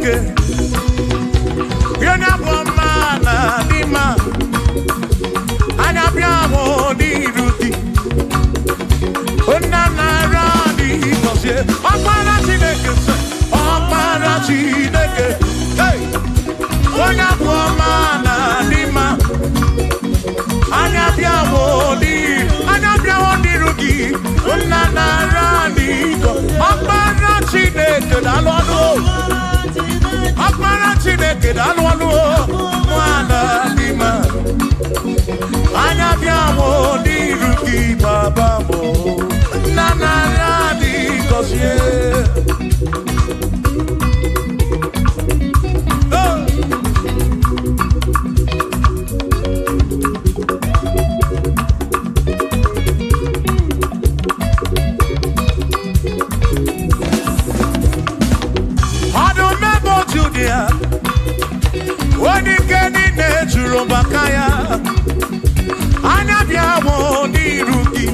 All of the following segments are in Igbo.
Chineke, onye abụ ọma na dị mma, anya bịa mụ n'iru gị. Nna nara dị gọzie, Ọkpara Chineke sị, Ọkpara Chineke, hey! Onye abụ ọma na dị mma, anya bịa mụ n'iru, anya bịa mụ n'iru gị. Nna nara dị gọzie, Ọkpara Chineke daalụ ọnụ o. Ọkpara Chineke daalụ ọnụ o. Nwana dị mma, anya bịa mụ n'iru gị baba mụ. Nna nara dị gọzie. Oh! Ọdụm ebo Judia, onye ike niile juru maka ya, anya bịa mụ n'iru gị.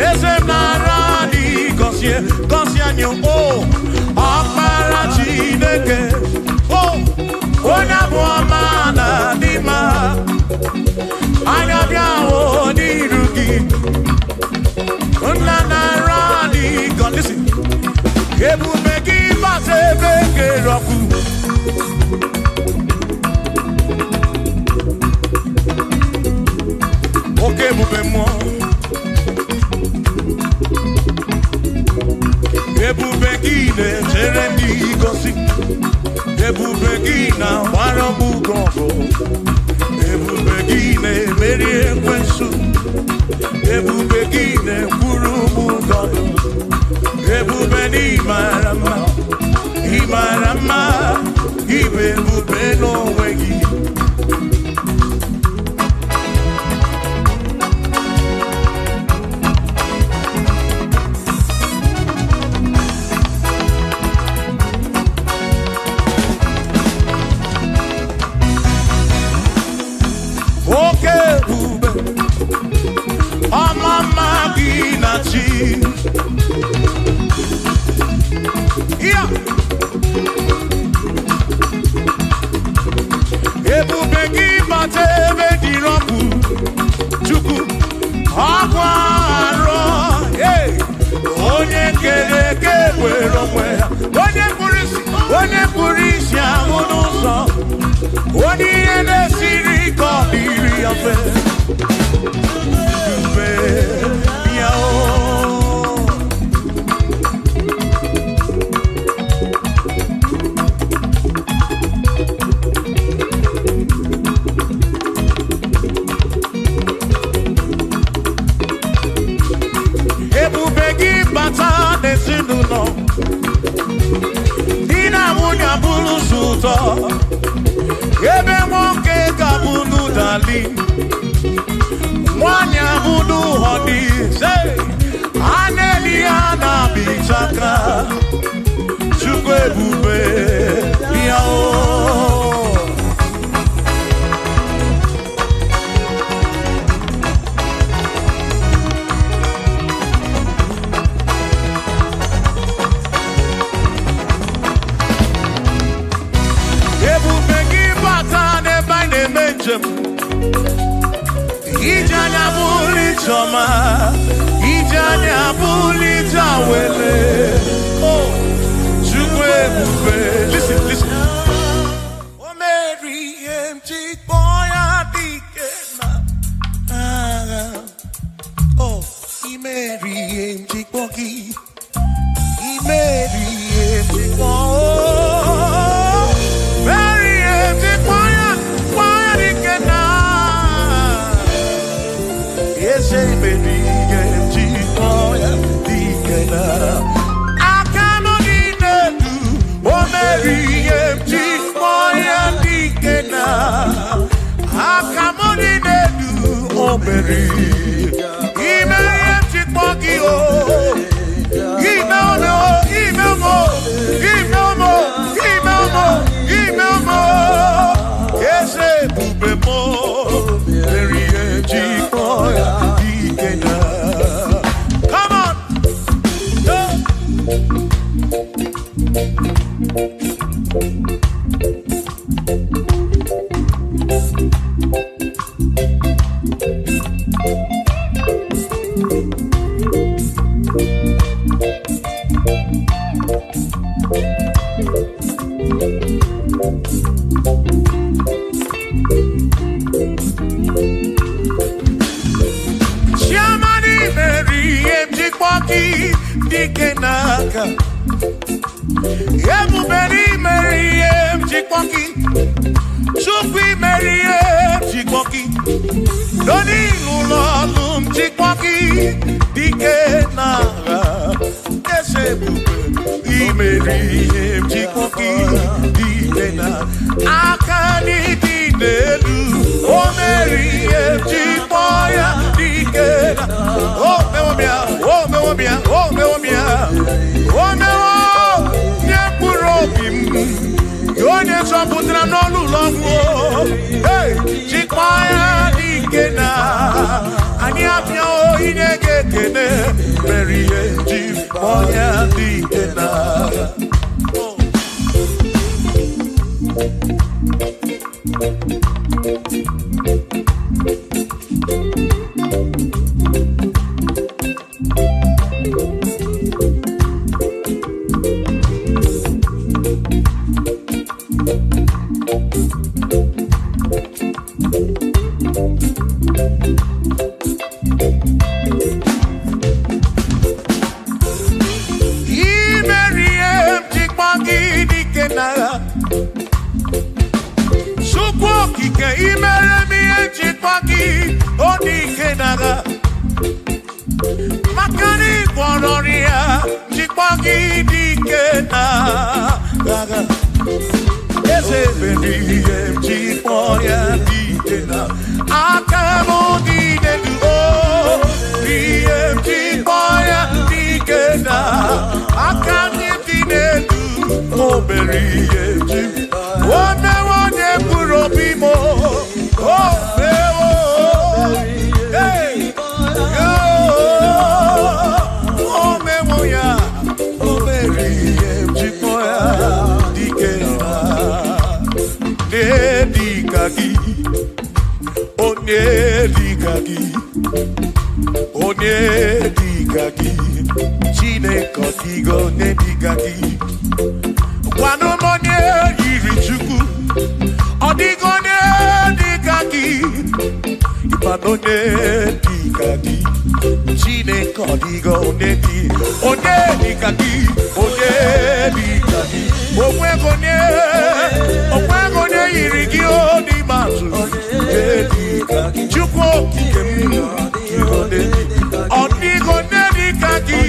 Eze m nara dị gọzie, gọzie anyị o. Ọkpara Chineke, o, onye abụ ọma na dị mma, anya bịa mụ n'iru gị. Nna nara dị gọzie. Listen. Ebube gị bata ebe kere ọkụ. Oke ebube mmụọ. Ebube gị na-echere ndị gosi. Ebube gị na-agbara m ugo ọgụ. Ebube gị na-emeri ekwensu. Ebube gị na-ekwuru m ụgọ. Ebube na ị mara mma, ị mara mma, ị bụ ebube n'onwe gị. Oke ebube, ọma mma gị na chi. Ya! Ebube gị bata ebe dịrị ọkụ, Chukwu, ọkwa arọ, hey! Onye kere eke were onwe ya, onye kpụrụ isi, onye kpụrụ isi ahụ n'ụzọ, onye ihe na-esiri ike ọ dịrị ya mfe. Ebube ya o. Ebube gị bata n'ezinụlọ, di na nwunye abụrụ ụzọ ụtọ, ebe nwoke ga-abụ n'ụdali, nwanyị abụ n'ụhọdị, a na-eli ya na-abịchaka. Chukwu ebube bịa o. Ebube gị bata n'ebe anyị na-eme njem, ije anya bụrụ ije ọma, ije anya bụrụ ije awele. Oh, Chukwu ebube. Listen, listen. O meri ihe m ji kpọọ ya dike na agha. Oh, i meri ihe m ji kpọọ gị. I meri ihe m ji kpọọ. Meri ihe m ji kpọọ ya dike na Eze meri ihe m ji kpọọ ya dike na aka nọ n'elu, o meri ihe m ji kpọọ ya dike na aka m dị n'elu, o meri ime ihe m ji kpọọ gị o. Ime ome o, ime ome o, ime ome o, ime ome o, ime ome o. Eze ebube m o, meri ihe m ji kpọọ ya dike na. Come on! Hey! Chiamani meri ejikwa gị dike n'aka. Ebubere imeri ejikwa gị. Chukwu imeri ejikwa gị. Doni n'ụlọ ọlụ m jikwa gị dike n'agha. Eze ebube imeri ejikwa gị dike na aka n'ịdị n'elu. O meri ejikwa ya dike na. O mewo m ya, o mewo m ya, o mewo m ya. O mewo nye mkpụrụ obi m. Onye zọpụtara n'ọnụ ụlọ ọgwụ. Hey, jikwa ya dike na anyị abịa inye gị ekele mere ihe jikwa ya dike na. Imeri ihe jikwa gị dike n'agha. Chukwu okike imere m ihe njikwa gị ọ dị ike n'agha. Maka na ị gwọrọ ọrịa njikwa gị dị ike n'agha. Eze mere ihe njikwa ya dị ike na aka m dị n'elu o ihe njikwa ya dị ike na aka m dị n'elu o mere ihe njikwa o mewo onye mkpụrụ obi m o mewo. Hey! Yo! O mewo ya o mere ihe njikwa ya dike na dịka gị onye dịka gị onye dịka gị Chineke ọ dịghị onye dịka gị. Gwanụ m onye yiri Chukwu ọ dịghị onye dịka gị. Ịmanụ onye dịka gị Chineke ọ dịghị onye dị onye dịka gị onye dịka gị. Onweghị onye onweghị onye yiri gị o n'ime atụ onye dịka gị. Chukwu okike m ọ dịghị onye dịka gị.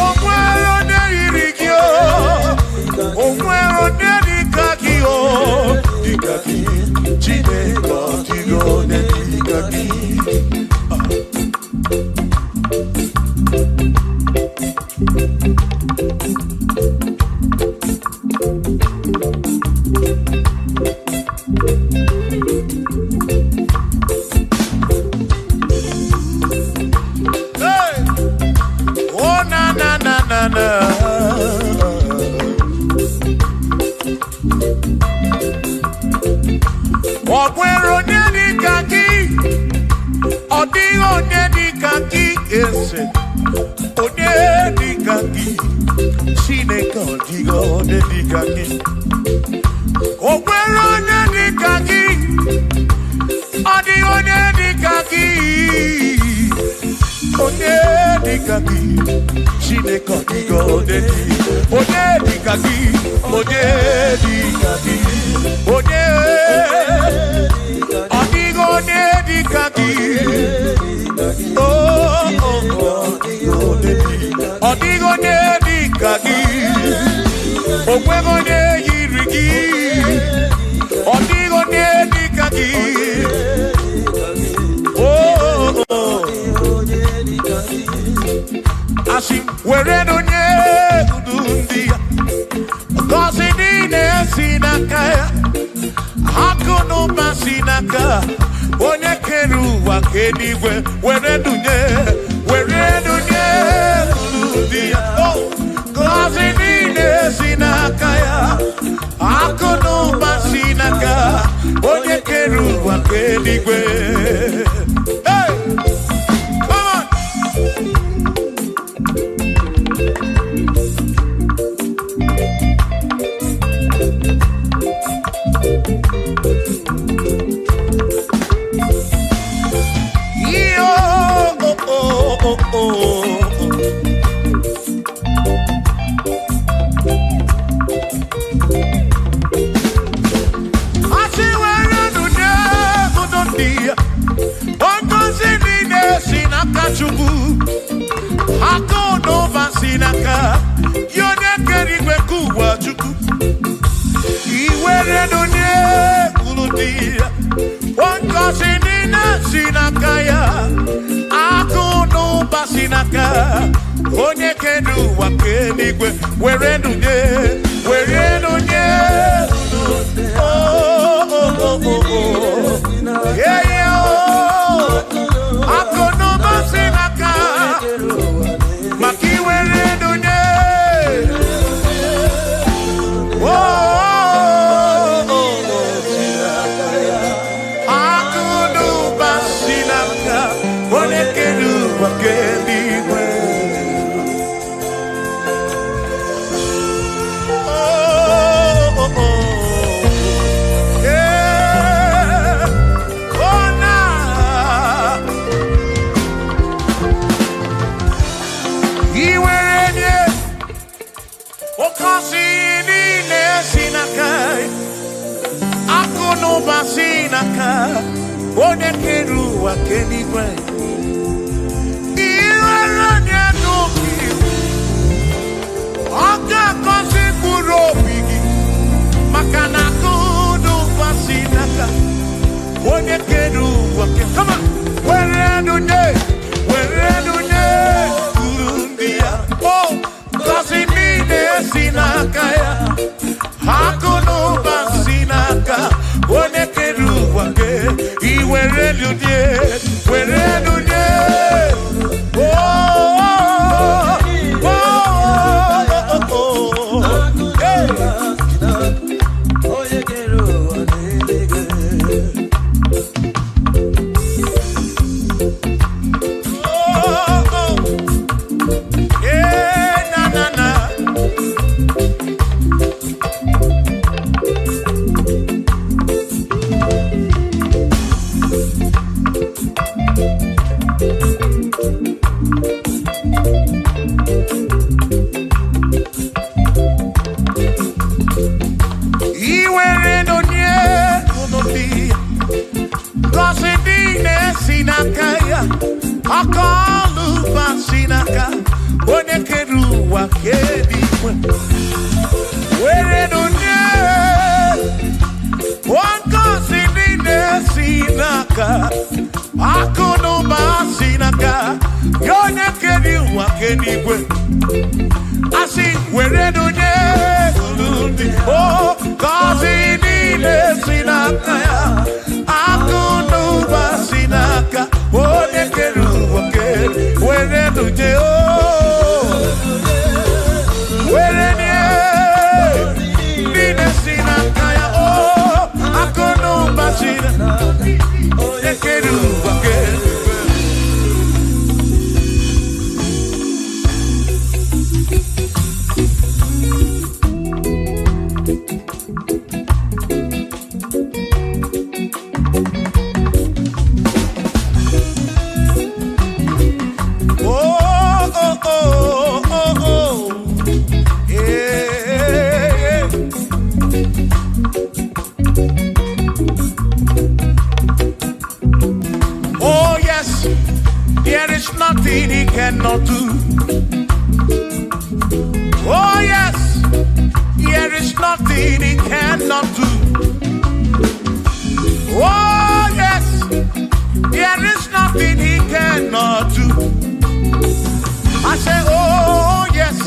O nwere onye yiri gị o o nwere onye dịka gị o dịka gị Chineke ọ dịghị onye dịka gị. Hey! Oh na na na na na. Ọ nwere onye dịka gị ọ dịghị onye dịka gị eze onye dịka gị Chineke ọ dịghị onye dịka gị. O nwere onye dịka gị ọ dịghị onye dịka gị onye dịka gị Chineke ọ dịghị onye dị onye dịka gị onye dịka gị onye ọ dịghị onye dịka gị. Oh, oh, oh, ọ dịghị onye dịka gị. O nweghị onye yiri gị ọ dịghị onye dịka gị. Oh, oh, oh. Asị were onye udu ndị ya ngọzi niile si n'aka ya akụ na ụba si n'aka onye kere ụwa ka eluigwe were dunye were dunye unu ndị ya. Oh, ngọzi si n'aka ya, akụ na ụba si n'aka onye kere ụwa ka eluigwe. Hey! Come on! Yo, oh, oh, oh, oh. Asị were nụ nye ụdọ ndị ya. Ngọzi niile si n'aka Chukwu, akụ na ụba si n'aka ya onye kere igwe nke ụwa Chukwu. Iwere nụ nye unu ndị ya. Ngọzi niile si n'aka ya, akụ na ụba si n'aka onye kere ụwa nke eluigwe. Were nụ nye, were nụ nye. Oh, oh, oh, oh, oh. Yeah, yeah, oh. Akụ na ụba si n'aka maka iwere nụ nye. Oh, oh, oh, oh. Akụ na ụba si n'aka onye kere ụwa nke eluigwe. Oh, oh, oh. Yeah. Oh, na. Iwere nye oke osimiri niile si n'aka ya, akụ na ụba si n'aka onye kere ụwa nke eluigwe. Iwere nye n'obi, ọ ga-agọzi mkpụrụ obi gị maka na akụ na ụba si n'aka onye kere ụwa ke. Come on. Were nụ nye, were nụ nye uru ndị ya. Oh, ngọzi niile si n'aka ya, akụ na ụba si n'aka onye kere ụwa ke. Iwere nụ nye, were nụ nye. Oh, oh, oh, oh, oh. Hey. Onye kere ụwa n'eluigwe. Oh, oh. Yeah, na, na, na. Iwere n'onye unu dị, ngọzi niile si n'aka ya, aka ọlụ ụba si n'aka onye kere ụwa ka eluigwe. Were n'onye ngọzi niile si n'aka, akụ na ụba si n'aka ya onye kere ụwa ka eluigwe. Asị were n'onye unu dị, o ngọzi niile si n'aka ya, akụ na ụba si n'aka onye kere ụwa ke were n'onye o were nye niile si n'aka ya, o akụ na ụba si n'aka onye kere ụwa ke. Oh, oh, oh, oh, oh. Yeah. Oh, yes, there is nothing he cannot do. Oh, yes, there is nothing he cannot do. Oh, yes, there is nothing he cannot do. I say, oh, yes,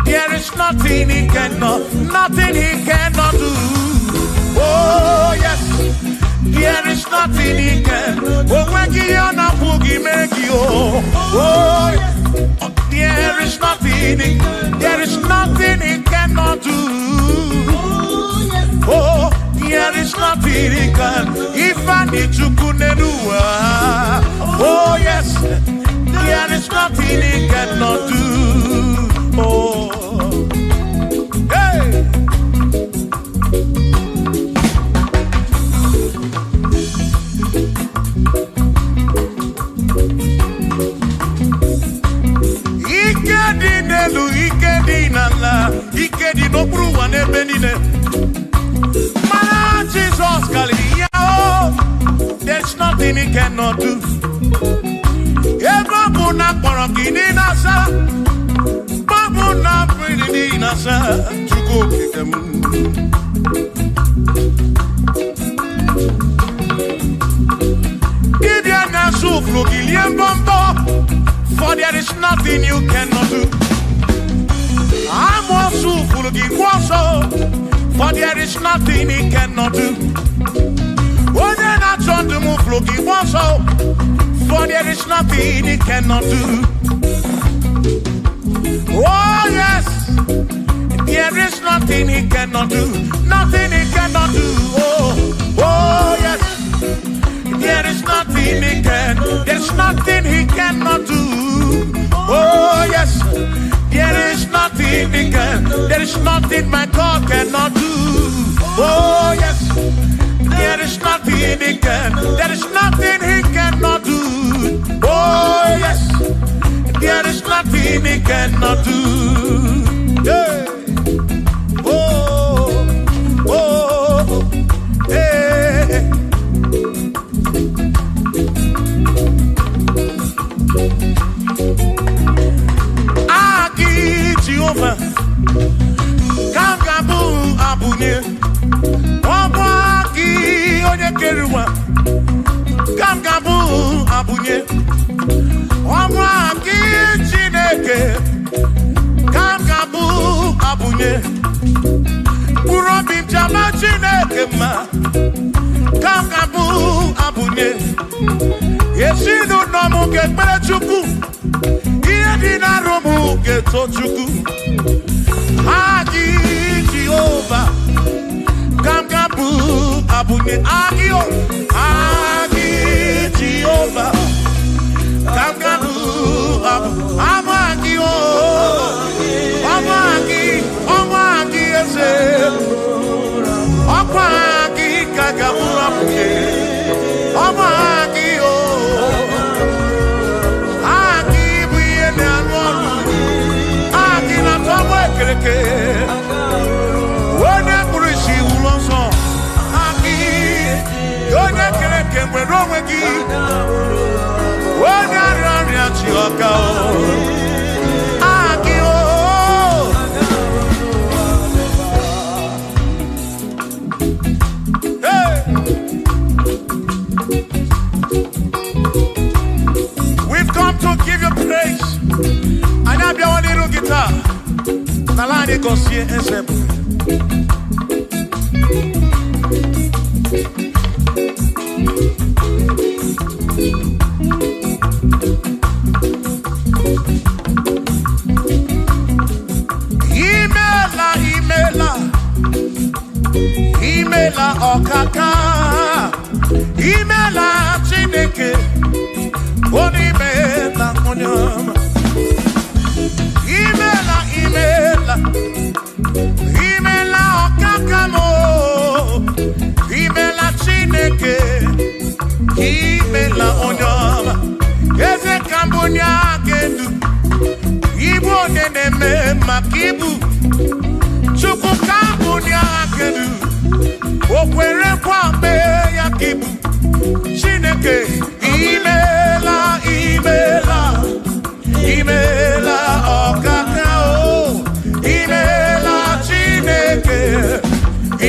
there is nothing he cannot, nothing he cannot do. Oh, yes, there is nothing he can. Oh, when he on a boogie, make you. Oh, there is nothing, there is nothing he cannot. cannot do. Oh, there is nothing he can. If I need to kunenua. Oh yes, there is nothing he cannot do. Oh, hey. Ike dị n'elu, ike dị n'ala, ike dị n'okpuru ụwa n'ebe niile. Mana Jizọs karịrị ya o, there's nothing he cannot do. Ebe ọ bụ na mkpọrọ gị niile asa, ọ bụ na mmiri niile asa, Chukwu okike m. Dibịa na-asụ ụfụrụ gị lie mbọmbọ, for there is nothing you cannot do. Amoosu furu gị kwụ ọsọ, for there is nothing he cannot do. Onye na-achọ ndụ m furu gị kwụ ọsọ, for there is nothing he cannot do. Oh yes, there is nothing he cannot do. Nothing he cannot do. Oh, oh yes, there is nothing he can. There's nothing he cannot do. Oh yes, there is nothing he can. There is nothing my God cannot do. Oh yes, there is nothing he can. There is nothing he cannot do. Oh yes, there is nothing he cannot do. Yeah. Oh, oh, hey. Aki Jehova, ka m ga-abụ abụnye. Ọ bụ aki onye kere ụwa, ka m ga-abụ abụnye. Ọ bụ aki Chineke, ka m ga-abụ abụnye. Mkpụrụ obi m ji ama Chineke mma, ka m ga-abụ abụnye. Ezinụlọ m ga-ekpere Chukwu, ihe dị n'arụ m ga-eto Chukwu. Aki Jehova, ka m ga-abụ abụnye. Aki o, aki Jehova, ka m ga-abụ abụ. Abụ aki o, ọmụ aki, ọmụ aki eze. Ọkwa aki ka ga-abụ abụnye. Ọmụ aki o, aki bụ ihe na-arụ ọrụ. Aki na-atọ mụ ekereke. Onye kpụrụ isi wuru ọsọ. Aki, onye kere eke nwere onwe gị. Onye arịa ọrịa chi ọka o. Aki o. Hey! We've come to give you praise. Anyị abịawo n'iru gị taa. N'ala anyị gọzie eze bụ. Imela, imela, imela ọkaka. Imela Chineke, onye imela onye ọma. Imela, imela, imela ọkaka m o. Imela Chineke, imela onye ọma. Eze ka mbụ onye aka edu, ibu onye na-eme maka ibu. Chukwu ka mbụ onye aka edu, o kwere nkwa mee ya ka ibu. Chineke, imela, imela, imela ọkaka o. Imela Chineke,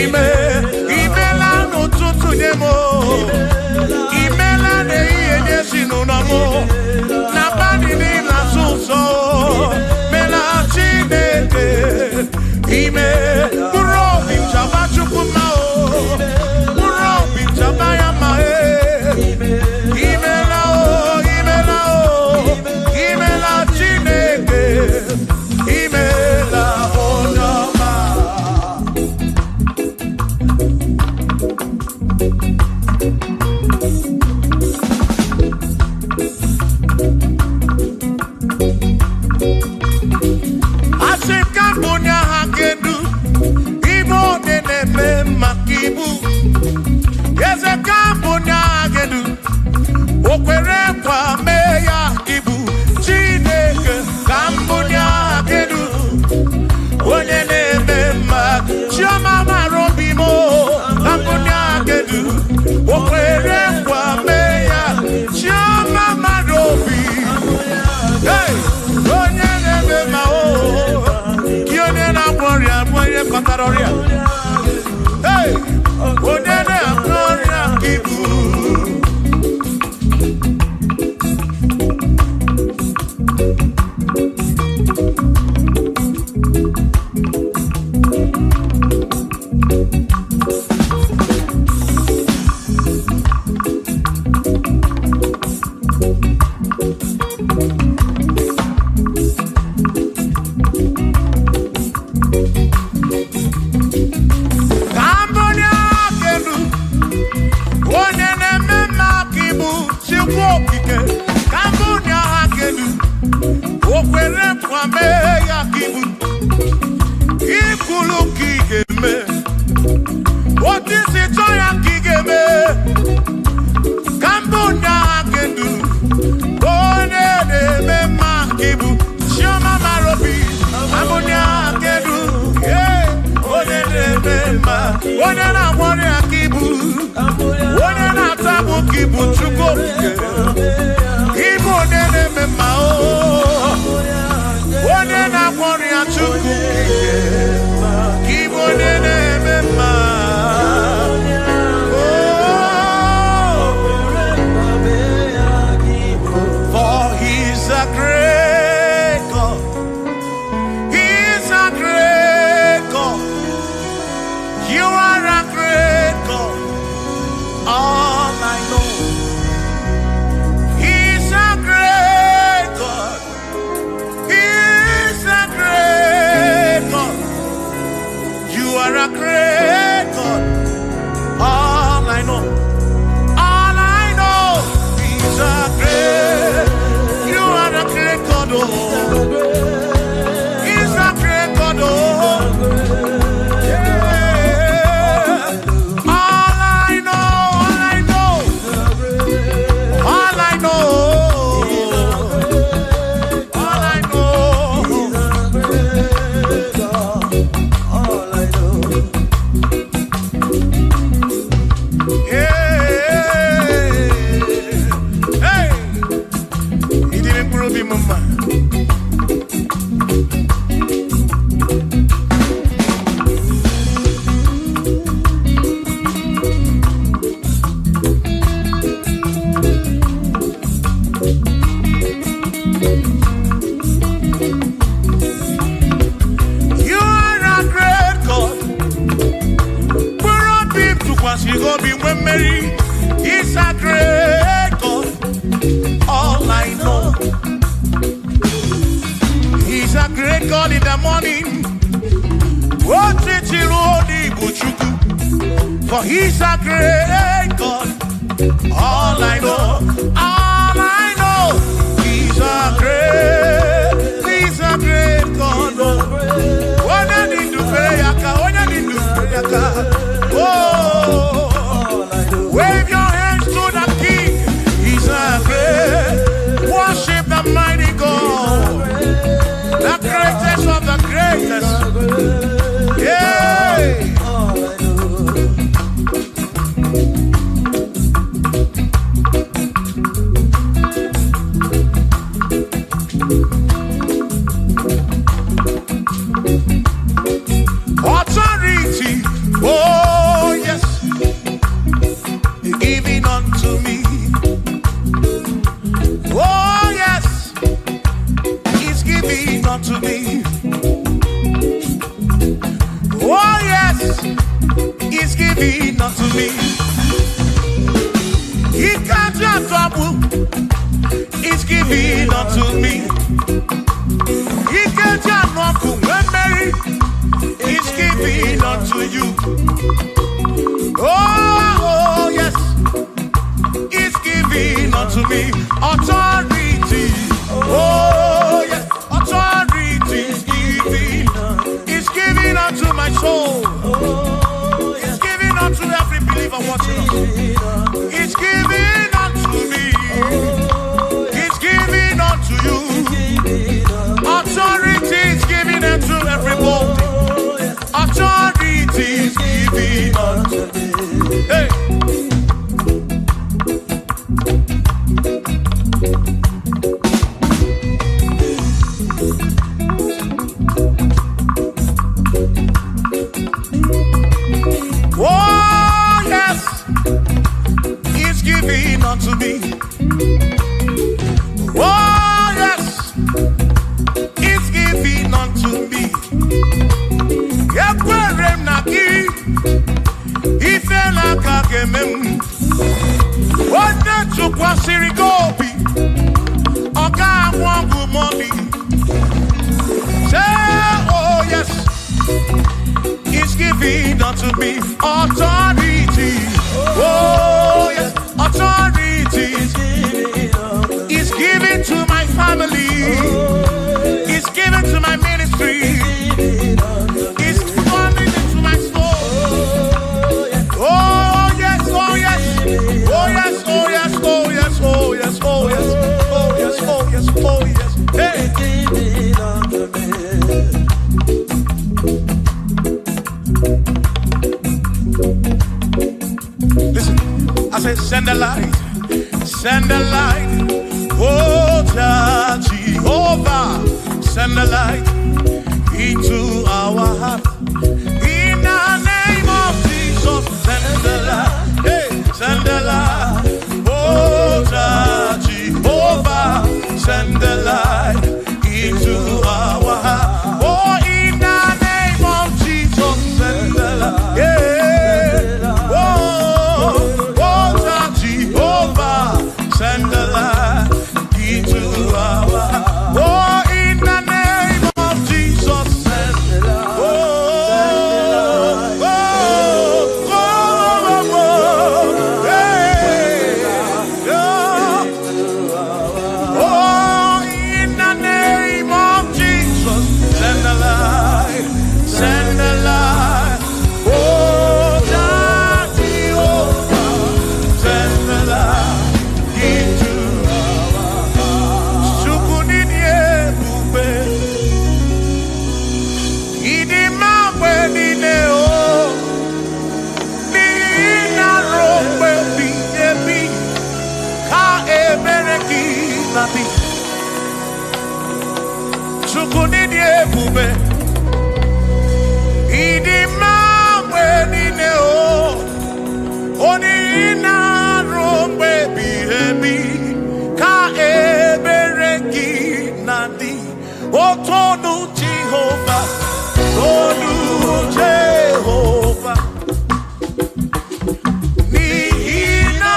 imela n'ụtụtụ nye m o. Imela n'ehihie nye ezinụlọ m o. N'abalị niile asụ ụzọ o. Mela Chineke, ime mkpụrụ obi m chaba Chukwu mma o. Mkpụrụ obi m chaba ya mma e. mbunye aha kedu. Ibu onye na-eme maka ibu. Eze ka mbunye aha kedu. O kwere nkwa mee ya ibu. Chineke ka mbunye aha kedu. Onye na-eme mma. Chioma mara obi m o. Ka mbunye aha kedu. O kwere nkwa mee ya. Chioma mara obi. Hey! Onye na-eme mma o. Gị onye na-agwọ ọrịa bụ onye kpatara ọrịa. Hey! Onye na-agwọ ọrịa ka ibu. Ka mbunye aka elu. Onye na-eme mma ka ibu Chukwu okike. Ka mbunye aka elu. O kwere nkwa mee ya ka ibu. Ikwulu ka ị ga-eme. Otu isi chọọ ya ka ị ga-eme. Ka mbunye aka elu. Onye na-eme mma ka ibu. Chioma mara obi. Ka mbunye aka elu. Yeah. Onye na-eme mma. Onye na-agwọ ọrịa ka ibu. Onye na-ata agbụ ka ibu Chukwu okike. Ibu onye na-eme mma o. Onye na-agwọ ọrịa Chukwu okike. Ka ibu onye na-eme mma. Oh, for he's a great God. He's a great God. You are a great God. All I know. He's a great God. He's a great God. You are a great God. All I know. All I know. He's a great. You are a great God. Oh. He's a great God. Oh. Yeah. All I know. All I know. All I know. All I know. All I know. Yeah. Hey. Ịdịrị mkpụrụ obi m mma. You are a great God. Mkpụrụ obi m tụkwasịrị gị obi nwee mmeri. He's a great God. All I know. He's a great God in the morning. Otiti ruo n'Igbo Chukwu. For he's a great God. All I know, all I know, he's a great God. Onye dị ndụ fere ya aka, onye dị ndụ fere ya aka. Oh, wave your hands to the King. He's a great, worship the mighty God, the greatest of the greatest. Yeah. All I know. Authority, oh yes, giving unto me. Oh yes, he's giving unto me. Oh yes, he's giving unto me. He can't trouble, he's giving unto me. He can't when Mary is giving unto you. Oh, yes, he's giving unto me authority. Oh, yes, authority is giving. soul. It's given unto every believer watching us. It's given unto me. It's given unto you. Authority is given unto everybody. Authority is given unto me. Hey. Oh, yes, it's given unto me. Oh, yes, it's given unto me. Ekwere m na gị, ife n'aka ga-eme m. Onye tụkwasịrị gị obi, ọ ga-anwụ ọgwụ mọmi. Say, oh yes, it's given unto me authority. Oh yes, authority is given to my family. It's given to my ministry. It's coming into my soul. Oh yes, oh yes, oh yes, oh yes, oh yes, oh yes, oh yes, oh yes, oh yes, oh yes. Hey. Listen, I said, send the light, send the light. Oh, Jehovah, send the light into our heart. In the name of Jesus, send the light. Hey, send the light. Oh, Jehovah, send the light into our heart. Oh, in the name of Jesus, send the light. Yeah. Oh, oh, Jehovah, send the light into our heart. Oh, in the name of Jesus, send the light. Oh, oh, oh, oh, oh, hey, oh. Oh, in the name of Jesus, send the light, send the light. Oh, Jehovah, send the light into our heart. Chukwu n'ịdị ebube, ịdị mma mgbe niile o, n'ihi na ruo mgbe ebighị ebi ka ebere gị na-adị. Chukwu n'ịdị ebube, ịdị mma mgbe niile o, o n'ihi na ruo mgbe ebighị ebi ka ebere gị na-adị. Otonu Jehova, tonu Jehova, n'ihi na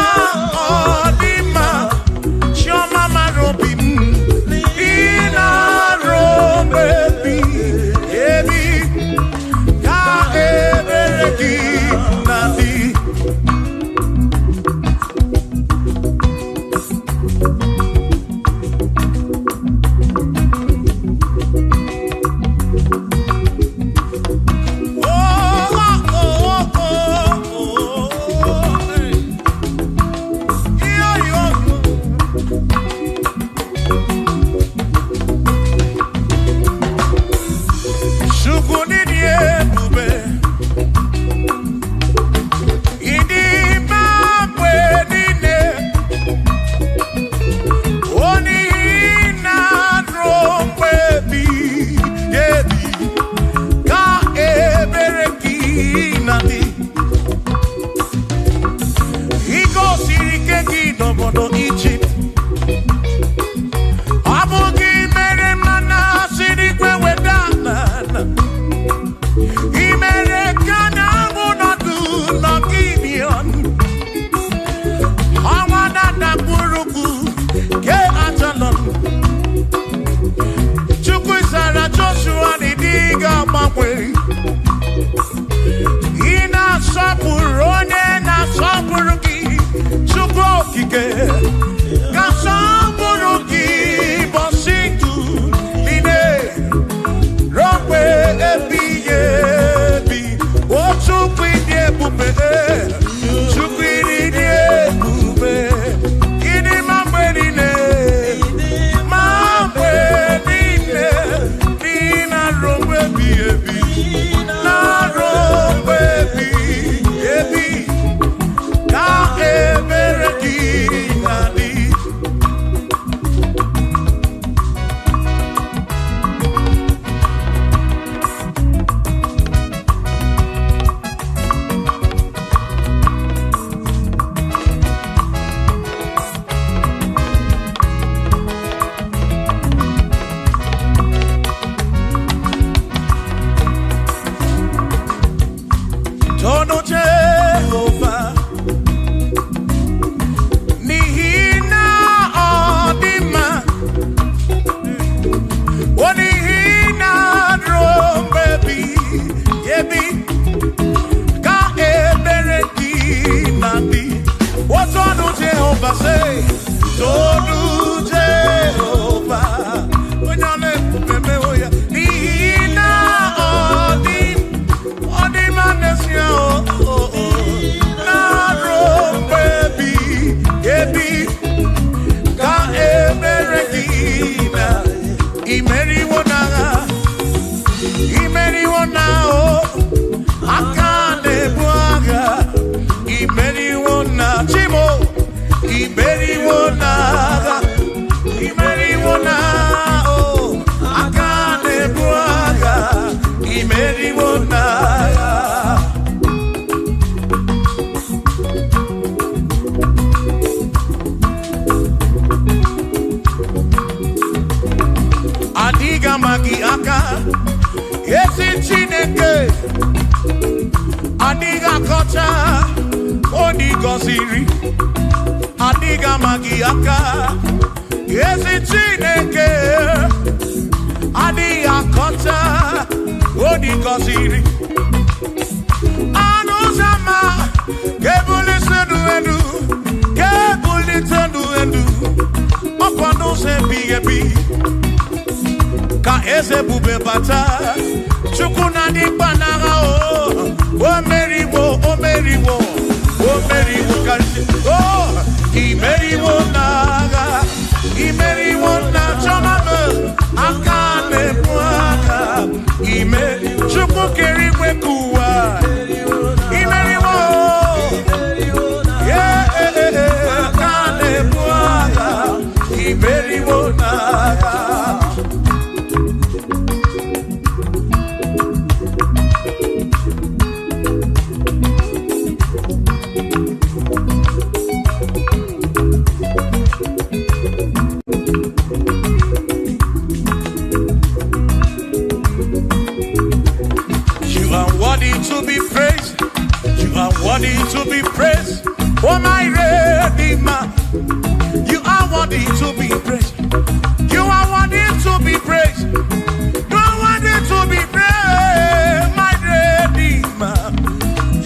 ọ dị mma, Chiọma mara obi m, n'ihi na ruo mgbe ebighị ebi ka ebere gị na-adị. Oh, oh, oh, oh, oh, hey. Yo, yo. Chukwu n'ịdị ebube, ịdị mma mgbe niile, o n'ihi na ruo mgbe ebighị ebi ka ebere gị na-adị. I gosiri ike gị n'obodo Ijipt, ọ bụ gị mere mmanụ si n'igwe weda n'ala. I mere ka na-amụ nọdụ n'Gibion, ọnwa na-adakpụrụkwu ke Ajalon. Chukwu zara Joshua na ịdị ga-agbanwe. Ị na-asọpụrụ onye na-asọpụrụ gị, Chukwu okike ka sọpụrụ gị bọsị ndụ niile ruo mgbe ebighị ebi. Jehovah, say, Tonu Jehovah. Onye ọ na-ebube ya, n'ihi na ọ dị, ọ dị mma n'ezie, o, o, na-arụ mgbe ebighị ebi ka emere gị na imeriwo n'agha, imeriwo na o aka na-ebu agha, imeriwo na chimo, imeriwo n'agha, imeriwo na o aka na-ebu agha, imeriwo n'agha. Adịghị ama gị aka, ezi Chineke, adịghị akọcha onye gọziri, adịghị ama gị aka, ezi Chineke, adịghị akọcha onye gọziri. Anụ ụzọ ama ga-ebulite ndụ elu, ga-ebulite ndụ elu, ọkwa n'ụzọ ebighị ebi ka eze ebube bata. Chukwu na dị mkpa n'agha, o o meriwo, o meriwo, o meriwo karịsịa, o imeriwo n'agha, imeriwo na chọma m aka na-ebu aka, ime Chukwu kere igwe ka ụwa, imeriwo, yeah, aka na-ebu agha, imeriwo n'agha. You are worthy to be praised. You are worthy to be praised. Oh, my Redeemer. You are worthy to be praised. You are worthy to be praised. You are worthy to be praised, my Redeemer.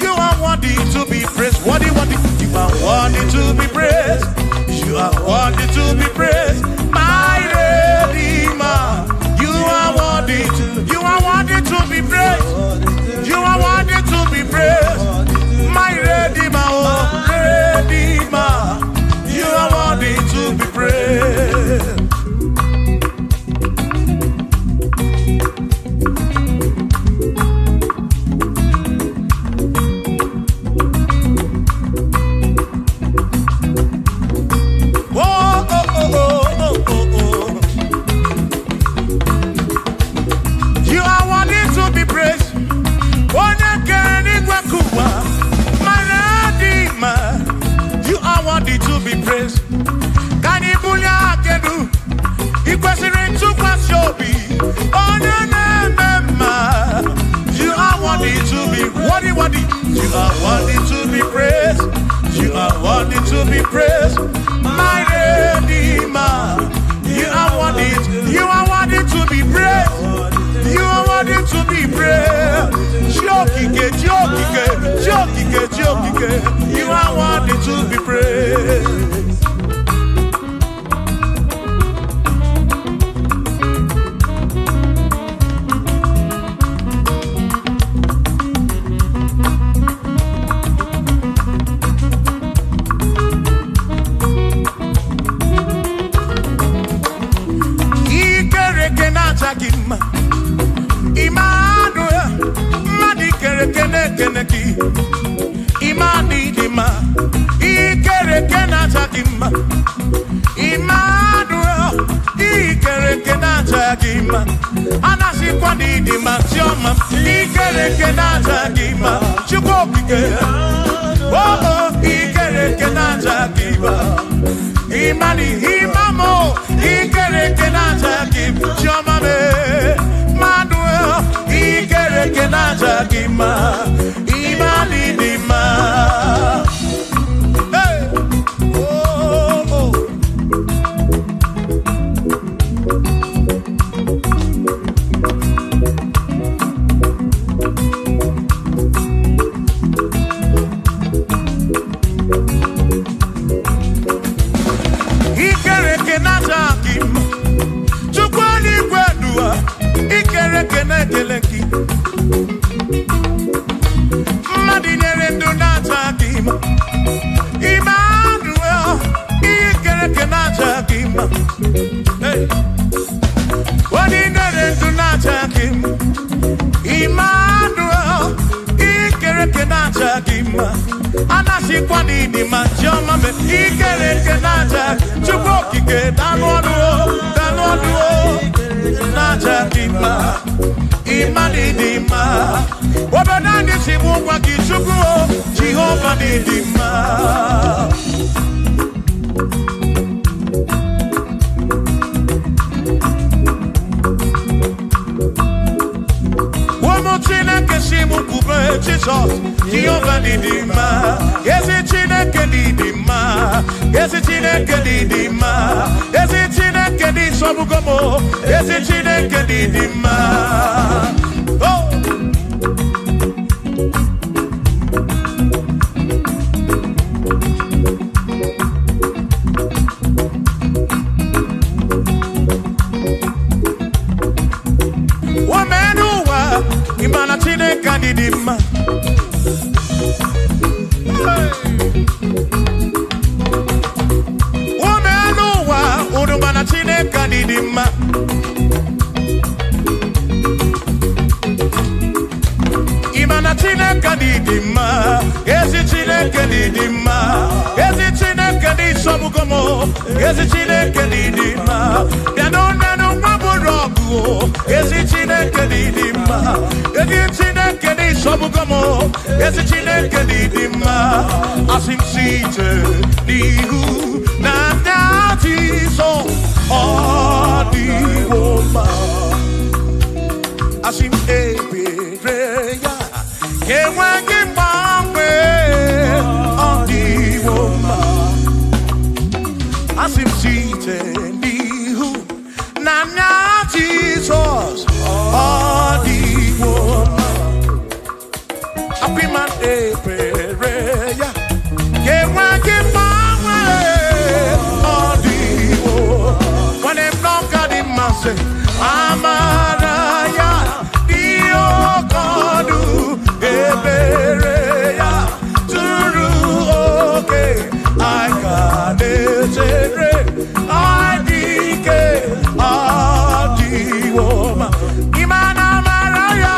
You are worthy to be praised. Worthy, worthy. You are worthy to be praised. You are worthy to be praised, my Redeemer. You are worthy to. You are worthy to be praised. You are worthy to be praised, my Redeemer, oh Redeemer. You are worthy to be praised. Oh, oh, oh, oh, oh, oh, oh. You are worthy to be praised. Onye kere n'igwe ka ụwa, my Redeemer. You are worthy to be praised. Ka anyị bulie aka elu, ị kwesịrị ntụkwasị obi, onye na-eme mma. You are worthy to be worthy, worthy. You are worthy to be praised. You are worthy to be praised, my Redeemer. You are worthy. You are worthy to be praised. You are worthy to be praised. Chiokike, Chiokike, Chiokike, Chiokike. You are worthy to be praised. Ikereke na-acha gị mma. Emmanuel, mmadụ ikereke na-ekene gị. Imani dị mma. Ikereke na-acha gị mma. Emmanuel, ikereke na-acha gị mma. Anasịkwa na ịdị mma, Chiọma. Ikereke na-acha gị mma. Chukwu okike. Oh, oh, ikereke na-acha gị mma. Imani, imamo, ikereke na-acha gị mma. Chiọma me, Emmanuel, ikereke na-acha gị mma. Imani dị mma. Hey! Oh, oh. na-aja gị mma, anasịkwa n'ịdị mma, chiọma me ikere eke na-aja, Chukwu okike danụ ọnụ o, danụ ọnụ o, na-aja gị mma, ịma n'ịdị mma. Obodo anyị si bụ ngwa gị Chukwu o, Jehova n'ịdị mma. Chineke si m kwube Jizọs, Jehova dị mma, ezi Chineke dị mma, ezi Chineke dị mma, ezi Chineke dị sọgbugo m, ezi Chineke dị mma. Oh! Imana Chineke dị mma. Ume n'ụwa, unu mana Chineke dị mma. Imana Chineke dị mma, ezi Chineke dị mma, ezi Chineke dị sọgbugo m, ezi Chineke dị mma. Bịa n'ụlọ nwa bụrụ ọgụ, ezi Chineke dị mma, ezi Chineke dị sọgbugo m, ezi Chineke dị mma. Asị m site n'ihu na ndị Jizọs ọ dịwo mma. Asị m ebere ya enweghị mgbanwe, ọ dịwo mma. Asị m site n'ihu na ndị Jizọs ọ dịwo mma. Apịma ebere ya enweghị mgbanwe, ọ dịwo. Nwanne m n'ọka dị mma sị, amara ya dị oke ọnụ, ebere ya zuru oke, anyị ka na-echere, anyị dị ike, ọ dịwo mma. Ịma na amara ya,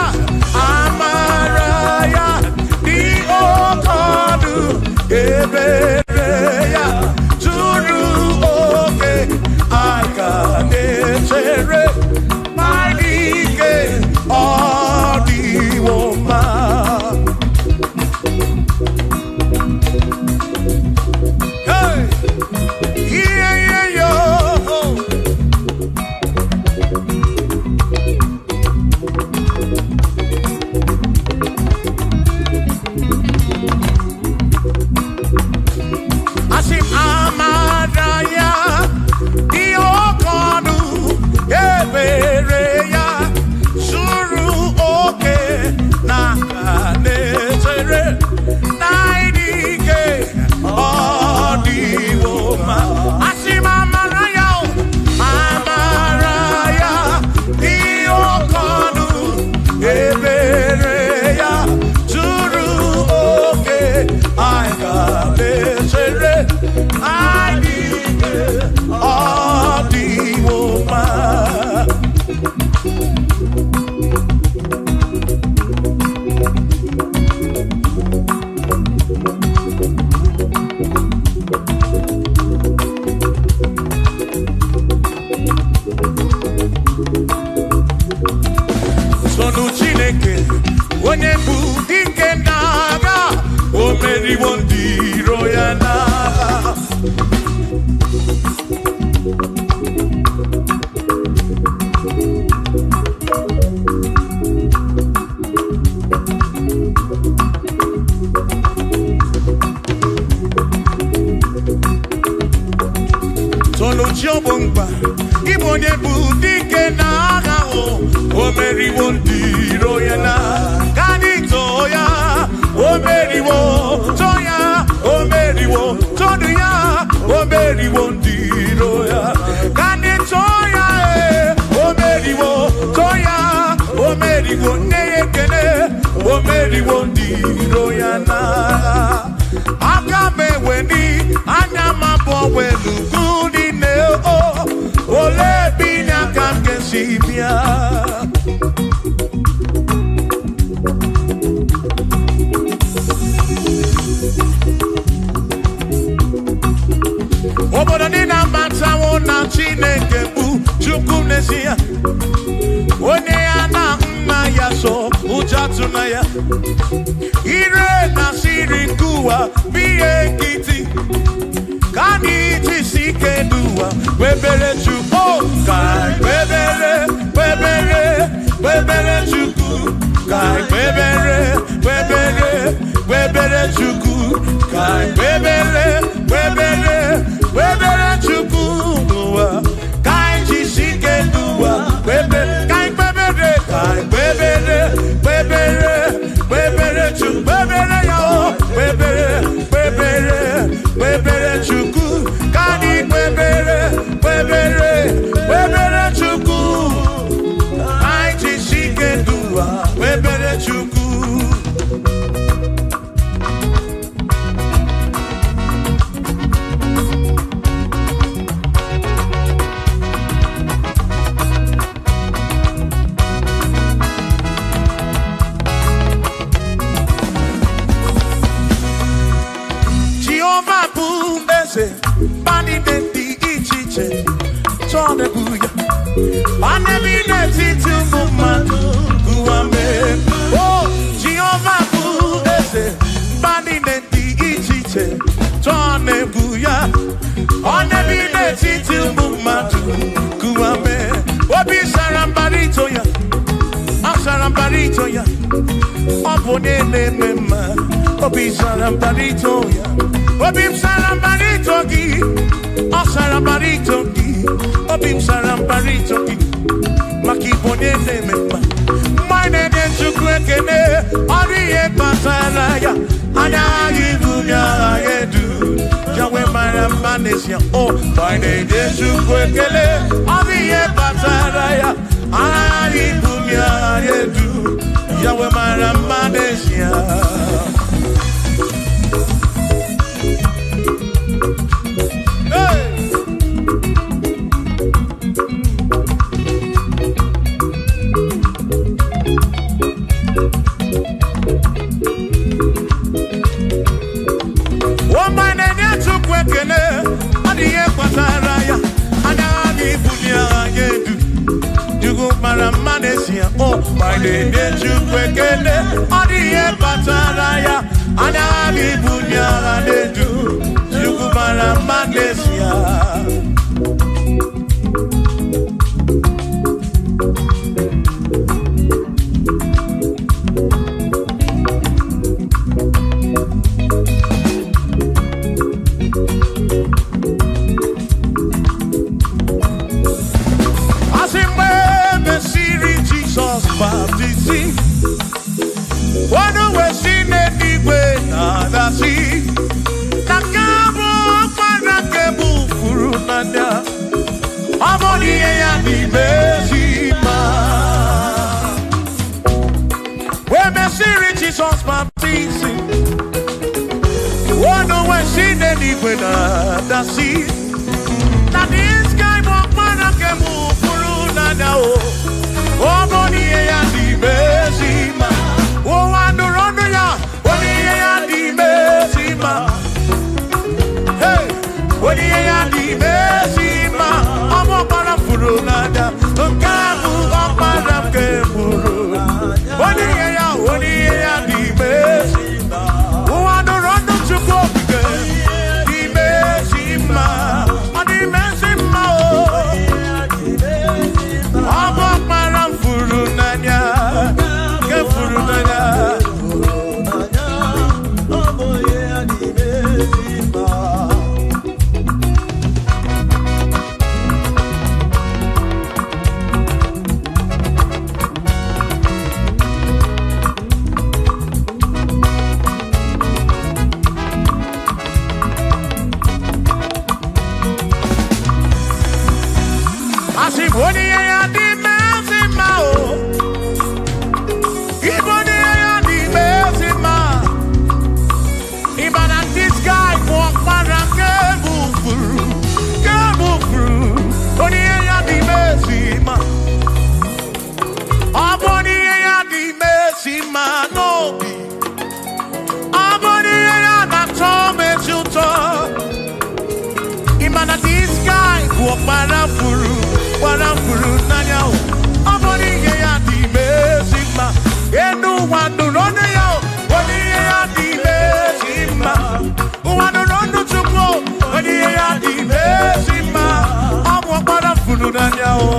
amara ya dị oke ọnụ, ebere ya zuru oke, anyị ka na-echere, anyị dị ike, ọ dịwo mma. Hey! Yeah, yeah, yo. Asị m amara ya dị oke ọnụ, ebere ya zuru oke, na na-echere, na ịdị ike, ọ dịwo mma. Asị m amara ya, amara ya dị oke ọnụ, ebere ya zuru oke, anyị ga na-echere, anyị dị ike, ọ dịwo mma. Sonu Chineke, onye bụ dike n'agha, o meriwo ndị iro ya n'agha. Sonu chi ọ bụ mkpa, ịbụ onye bụ dike n'agha, o meriwo ndị iro ya n'agha. Ka anyị too ya, o meriwo, too ya, o meriwo, tonu ya, o meriwo ndị iro ya. Ka anyị too ya, o meriwo, too ya, o meriwo, nne ya ekene, o meriwo ndị iro ya n'agha. Aka m eweni, anya m abụọ welu ugwu niile, o olee ebe inye aka m ga-esi bịa? atụla ya. Ire na siri nke ụwa bụ ihe nkịtị. Ka anyị jisi ike n'ụwa kwebere Chukwu. Ka anyị kwebere, kwebere, kwebere Chukwu. Ka anyị kwebere, kwebere, kwebere Chukwu. Ka anyị kwebere, kwebere, kwebere Chukwu n'ụwa. Ka anyị jisi ike n'ụwa kwebere. Ka anyị kwebere, ka anyị kwebere, kwebere, kwebere Chukwu. Kwebere ya o, kwebere, kwebere, kwebere Chukwu. Ka anyị kwebere, kwebere, kwebere Chukwu. Ka anyị jisi ike n'ụwa kwebere Chukwu. Jehova bụ eze, mba niile dị iche iche chọọ na-ebu ya. Ọ na-ebi n'etiti ụmụ mmadụ ụwa mee. O Jehova bụ eze, mba niile dị iche iche chọọ na-ebu ya. Ọ na-ebi n'etiti ụmụ mmadụ ụwa mee. Obi sara mbara ito ya, ọ sara mbara ito ya. Ọ bụ onye na-eme mma, obi sara mbara ito ya. Obi m sara mbara ito gị, ọ sara mbara ito gị. Obi m sara mbara ito gị, maka ịbụ onye na-eme mma. Mgbe anyị na-enye Chukwu ekele, ọ dị ihe kpatara ya. Anya anyị bụ agha ya edu, ya wee mara mma n'ezie. O, mgbe anyị na-enye Chukwu ekele, ọ dị ihe kpatara ya. Anya anyị bụ agha ya edu, ya wee mara mma n'ezie. Hey! Ụmụ na-enye Chukwu ekele, ọ dị ihe kpatara ya. Anya ha ga-ebuli agha ya edu. Chukwu mara mma n'ezie. O, ma na-enye Chukwu ekele, ọ dị ihe kpatara ya. Anya ha ga-ebuli agha na-edu. Chukwu mara mma n'ezie. Asị mgbe e mesịrị Jizọs baptizim, ọnụ wee si n'eluigwe na-adasị, na nke a bụ ọkpara nke bụ furu n'anya, ọ bụ na ihe ya n'ime ezi mma. Wee mesịrị Jizọs baptizim, ọnụ wee si n'eluigwe na-adasị, na this guy bụ ọkpara nke bụ furu n'anya o. Ọ bụ na ihe ya n'ime ezi mma. Ụwa nụrụ ọnụ ya, onye ihe ya n'ime ezi mma. Hey! Onye ihe ya n'ime ezi mma. Ọ bụ ọkpara m furu n'anya, nke a bụ ọkpara nke furu. Onye ihe ya, onye ihe ya n'ime ezi. Ụwa nụrụ ọnụ Chukwu okike, n'ime ezi mma. Ọ n'ime ezi mma o. Ọ bụ ọkpara m furu n'anya, nke furu n'anya. Asị m onye ihe ya dị ezi mma o. Ịbụ onye ihe ya dị ezi mma. Ịma na this guy bụ ọkpara nke bụ furu, nke bụ furu. Onye ihe ya dị ezi mma. Ọ bụ onye ihe ya dị ezi mma n'obi. Ọ bụ onye ihe ya na-atọ m ezi ụtọ. Ịma na this guy bụ ọkpara furu, gbara furu n'anya o. Ọ bụ n'ihe ya dị ime ezi mma. Enu Ụwa nụrụ ọnụ ya, onye ihe ya dị ezi mma. Ụwa nụrụ ọnụ Chukwu, onye ihe ya dị ezi mma. Ọ bụ ọkpara furu n'anya o,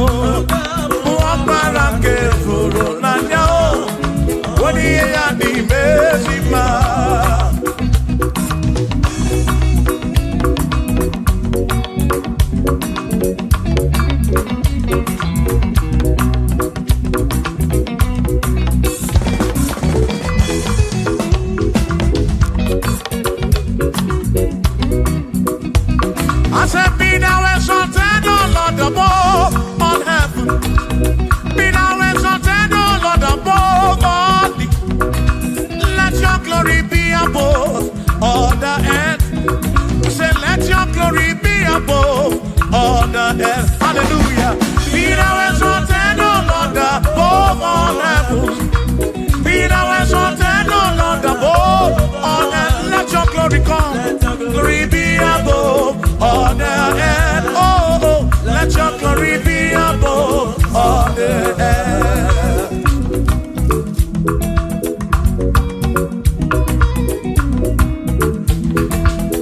bụ ọkpara nke furu n'anya o, onye ihe ya dị ezi mma. I said, be thou exalted, O Lord, above all heaven. Be thou exalted, O Lord, above all the. Let your glory be above all the earth. Say, let your glory be above all the earth. Hallelujah. Be thou exalted, O Lord, above all heavens. Be thou exalted, O Lord, above all earth. Let your glory come. Glory be above all the earth. Oh, oh, let your glory be above all the earth.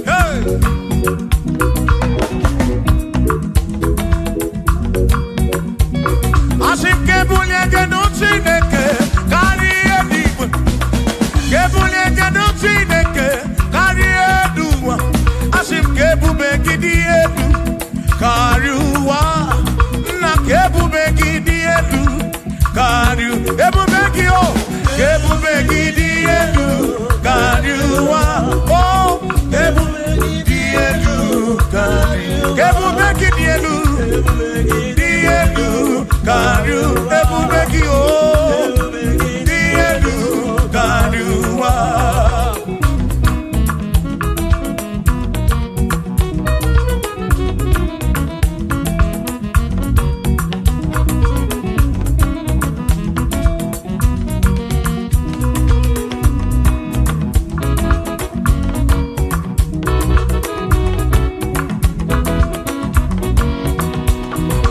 Hey! Asị m ka ebulie gị nụ Chineke karịa eluigwe. Ka ebulie gị nụ Chineke karịa elu ụwa. Asị m ka ebube gị dị elu karịa ụwa. Nna, ka ebube gị dị elu karịa ebube gị o. Ka ebube gị dị elu karịa ụwa. O, ka ebube gị dị elu karịa. Ka ebube gị dị elu. Dị elu karịa ebube gị o, dị elu karịa ụwa.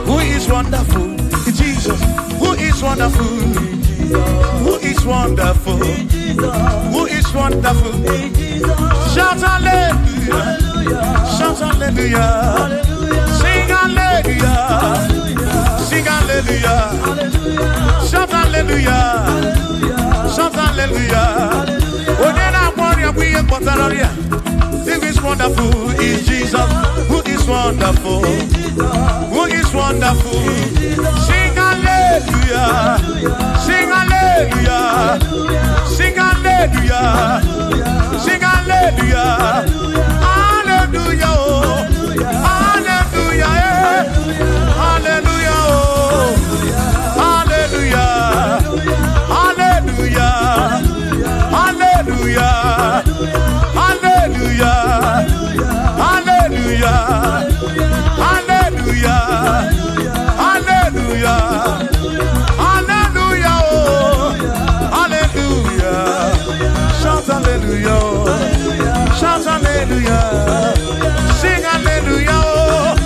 Who is wonderful? Jesus. Who is wonderful? Who is wonderful? Who is wonderful? Shout hallelujah. Shout hallelujah. Sing hallelujah. Sing hallelujah. Shout hallelujah. Shout hallelujah. Onye na-agwọ ọrịa bụ ihe kpọtara ọrịa. Who is wonderful is Jesus. Who is wonderful? Who is wonderful? Sing hallelujah. Sing hallelujah. Sing hallelujah. Sing hallelujah. Hallelujah. Oh. Hallelujah. Eh. Hallelujah. Oh. Hallelujah. Hallelujah. Hallelujah. Hallelujah. Hallelujah. Hallelujah. Hallelujah. Hallelujah. Oh. Hallelujah. Shout hallelujah. Shout hallelujah. Sing hallelujah. Oh.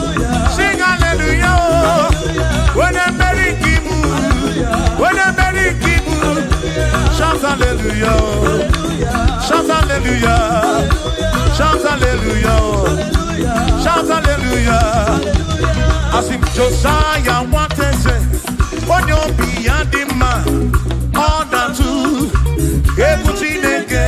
Sing hallelujah. Oh. When I'm very kibu. When I'm very kibu. Shout hallelujah. Shout hallelujah. Shout hallelujah. Shout hallelujah. Asị m Josiah nwateze, onye obi ya dị mma, ọ na-atụ egwu Chineke.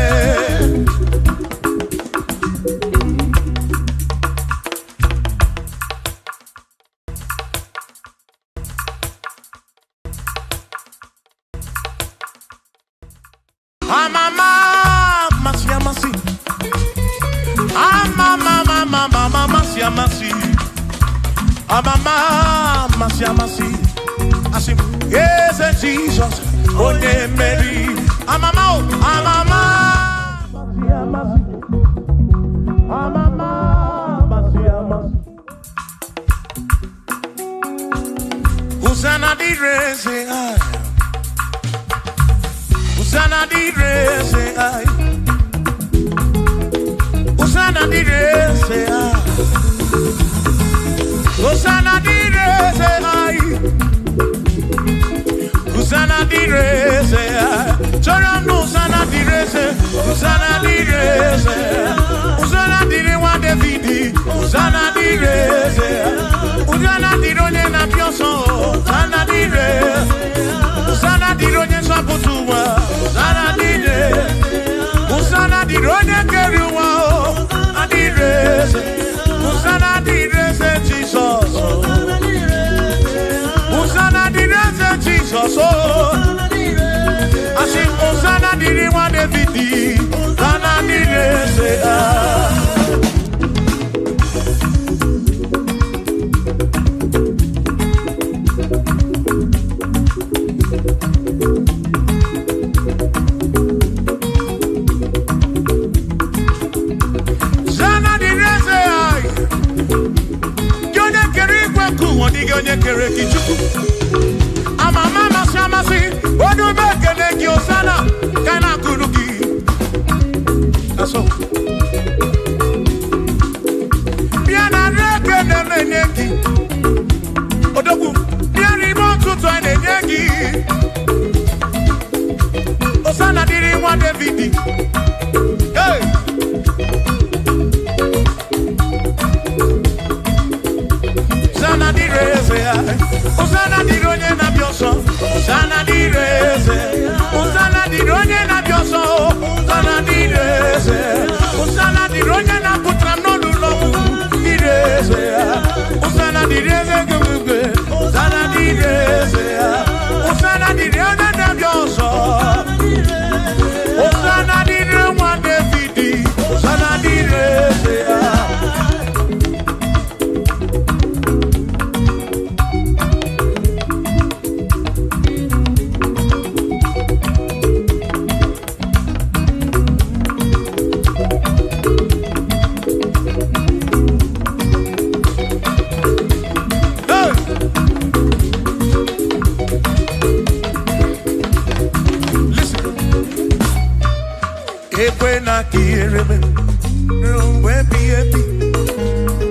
Amama amasị amasị. Amama amama amasị amasị. Amama amasị amasị. Asị m eze Jizọs onye mmeri. Amama o, amama amasị amasị. Amama amasị amasị. Hosanna dịrị eze anyị. Hosanna dịrị eze anyị. Hosanna dịrị eze anyị. Hosanna dịrị eze anyị. Hosanna dịrị eze. Chọrọ m na Hosanna dịrị eze. Hosanna dịrị eze. Hosanna dịrị nwa David. Hosanna dịrị eze. Hosanna dịrị onye na-abịa ọsọ. Hosanna dịrị. Hosanna dịrị onye nzọpụta ụwa. Hosanna dịrị. Hosanna dịrị onye kere ụwa. Hosanna dịrị eze. Hosanna dịrị eze Jizọs. Hosanna dịrị eze Jizọs. Asị Hosanna dịrị nwa David. Hosanna dịrị eze. Hosanna dịrị eze. Gị onye kere igwe nke ụwa, ọ dịghị onye kere gị Chukwu. Amama amasị amasị, onye ume ekele gị Hosanna, ka a na-akụrụ gị. Asọ. Bịa na nri ekele na-enye gị. Odogwu, bịa n'ime ụtụtụ a na-enye gị. Hosanna dịrị nwa David. Hey! Hosanna dịrị eze ya. Hosanna dịrị onye na-abịa ọsọ. Hosanna dịrị eze. Hosanna dịrị onye na-abịa ọsọ. Hosanna dịrị eze. Hosanna dịrị onye na-apụtara m n'ụlọ ọgwụ. Dịrị eze ya. Hosanna dịrị eze gị. Hosanna dịrị eze ya. Hosanna dịrị onye na-abịa ọsọ. Hosanna dịrị nwa David. Hosanna dịrị eze ya. Hey! Listen. Ekwena ka ihere mee ruo mgbe ebighị ebi.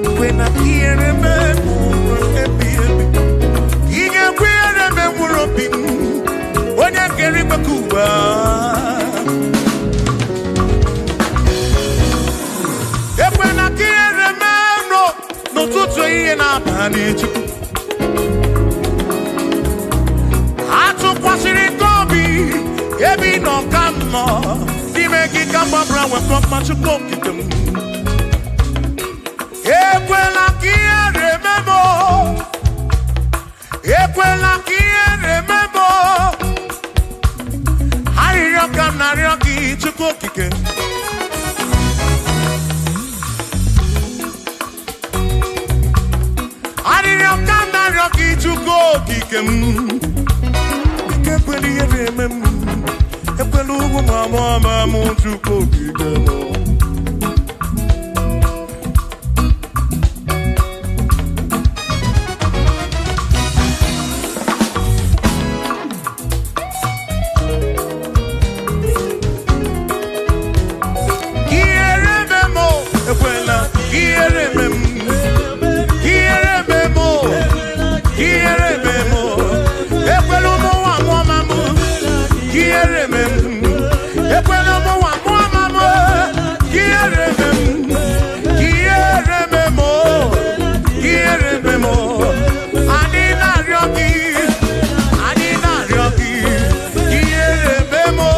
Ekwena ka ihere mee ruo mgbe ebighị ebi. Ị ga-ekwe ihere mee mkpụrụ obi m, onye kere igwe ka ụwa. Ekwena ka ihere mee m n'ụtụtụ, ehihie na abalị, Chukwu. Atụkwasịrị gị obi, ebe ị nọ ka m nọ, n'ime gị ka m gbabara nwekọ mma, Chukwu okike m. Ekwela ka ihere mee m o. Ekwela ka ihere mee m o. Arịrịọ ka m na-arịọ gị, Chukwu okike. Arịrịọ ka m na-arịọ gị, Chukwu okike m. Ike ekwela ihere eme m. Ekwela ugwu ma mụọ ma mụ, Chukwu okike m. Ihere eme m o, ekwela ihere eme m. Ihere eme m o, ihere eme m o. Ekwela ụmụ nwa mụọ ma mụ. Ihere eme m. Ekwela ụmụ nwa mụọ ma mụ. Ihere eme m. Ihere eme m o. Ihere eme m o. Anyị na-arịọ gị. Anyị na-arịọ gị. Ihere eme m o.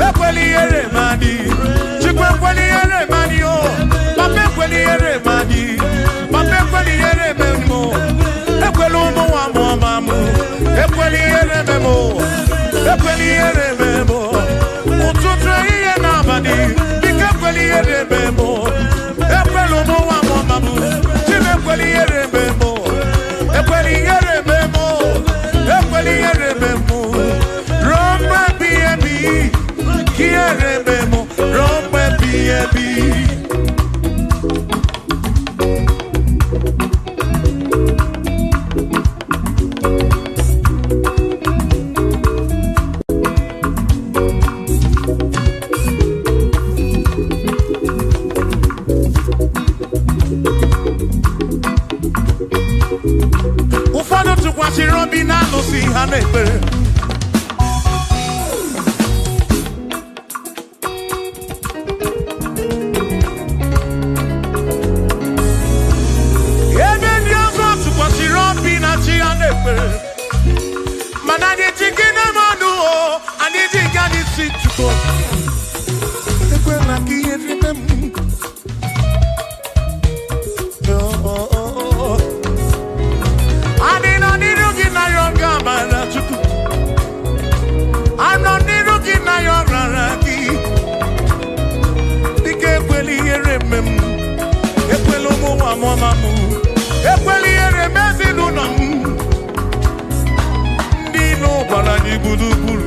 Ekwela ihere eme anyị. Chukwu ekwela ihere eme anyị o. Papa ekwela ihere eme anyị. Papa ekwela ihere eme m o. Ekwela ụmụ nwa mụọ ma mụ. Ekwela ihere eme m o. Ekwela ihere eme m o. Ụtụtụ, ehihie na abalị, biko ekwela ihere eme m o. Ekwela ụmụ nwa mụọ ma mụ. Chim ekwela ihere eme m o. Ekwela ihere eme m o. Ekwela ihere eme m o. Ruo mgbe ebighị ebi, ka ihere eme m o. Ruo mgbe ebighị ebi. Ụfọdụ tụkwasịrị obi na alụsị ha na-ekpere. Chukwu, ekwela ka ihere mee m. Oh. Anyị nọ n'iru gị na ya oge amara Chukwu. Anọ n'iru gị na ya ọrara gị. Dịka ekwela ihere eme m, ekwela ụmụ nwa mụọma m, ekwela ihere eme ezinụlọ m. Ndị ilo gbara anyị gburugburu.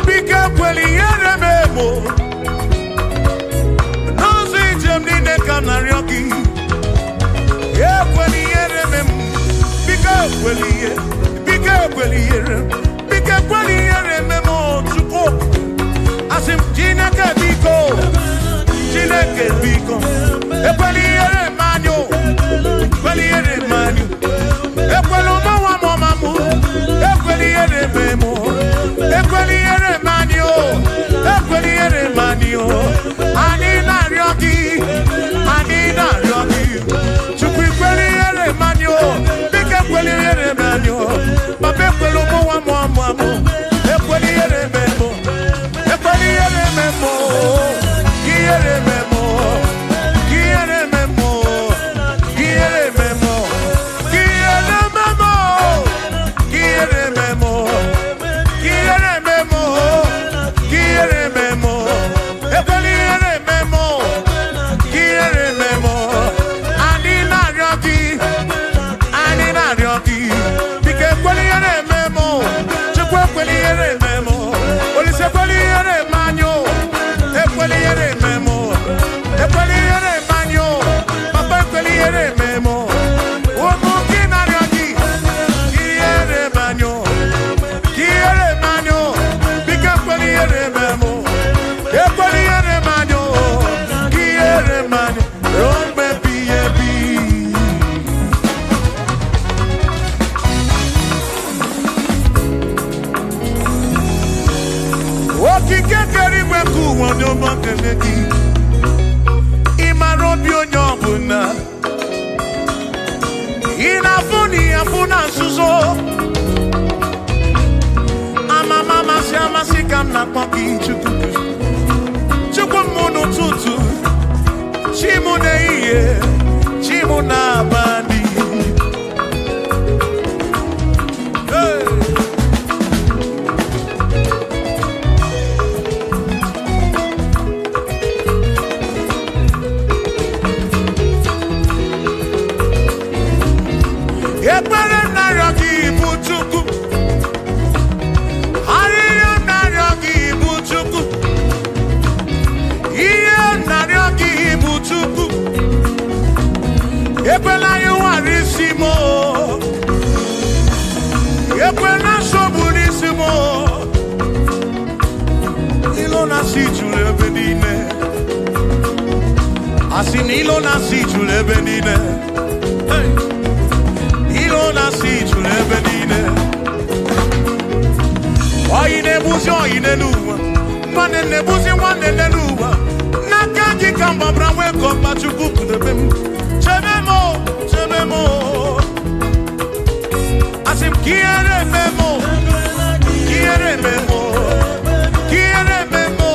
Biko ekwela ihere m emo. N'ụzọ ije m niile ka m na-arịọ gị. Ekwela ihere m emo. Biko ekwela ihe, biko ekwela ihere, biko ekwela ihere m emo Chukwu. Asị m Chineke biko, Chineke biko, ekwela ihere m anyị o, ekwela ihere m anyị. Ekwela ụmụ nwa m ọma m, ekwela ihere m emo, ekwela ihere m anyị o, ekwela ihere m anyị o. Anyị na-arịọ gị, anyị na-arịọ gị. Chukwu ekwela ihere m anyị o, biko ekwela ihere m anyị o. Papa ekwela ụmụ nwa m ọma m, ekwela ihere m emo, ekwela ihere m emo, ka ihere m emo, ka ihere m emo, ka ihere m emo, ka ihere m emo, ka ihere m emo, ka ihere m emo, ka ihere m emo, ekwela ihere m emo, ka ihere m emo. Anyị na-arịọ gị, anyị na-arịọ gị, biko ekwela ihere m emo, Chukwu ekwela ihere m emo, Olise ekwela ihere m anyị o, ekwela ihere m emo, ekwela ihere m anyị o, Papa ekwela ihere m emo. Ụmụ gị na-arịọ gị, ka ihere m anyị o, ka ihere m anyị o, biko ekwela ihere m emo, ekwela ihere m anyị o, ka ihere m anyị ruo mgbe ebighị ebi. Okike kere igwe nke ụwa onye ọma kele gị. Ị mara obi onye ọbụla. Ị na-afụ na ị afụ na nzuzo. Amama amasị amasị ka m na-akpọ gị Chukwu. Chukwu m n'ụtụtụ, chi m n'ehihie, chi m n'abalị. Hey! Ekpere narịọ gị bụ Chukwu. Arịrịọ narịọ gị bụ Chukwu. Ihe narịọ gị bụ Chukwu. Ekwela ịwara isi m o. Ekwela nsogbu n'isi m o. Ilo na-asị juru ebe niile. Asị na ilo na-asị juru ebe niile. Hey! Ilo na-asị juru ebe niile. Oyi na-egbuzi oyi n'elu ụwa. Nwanne na-egbuzi nwanne n'elu ụwa. N'aka gị ka m gbabara nwee ka ọkpa Chukwu kpụdebe m. Chebe m o, chebe m o. Asị m ka ihere eme m o, ka ihere eme m o, ka ihere eme m o,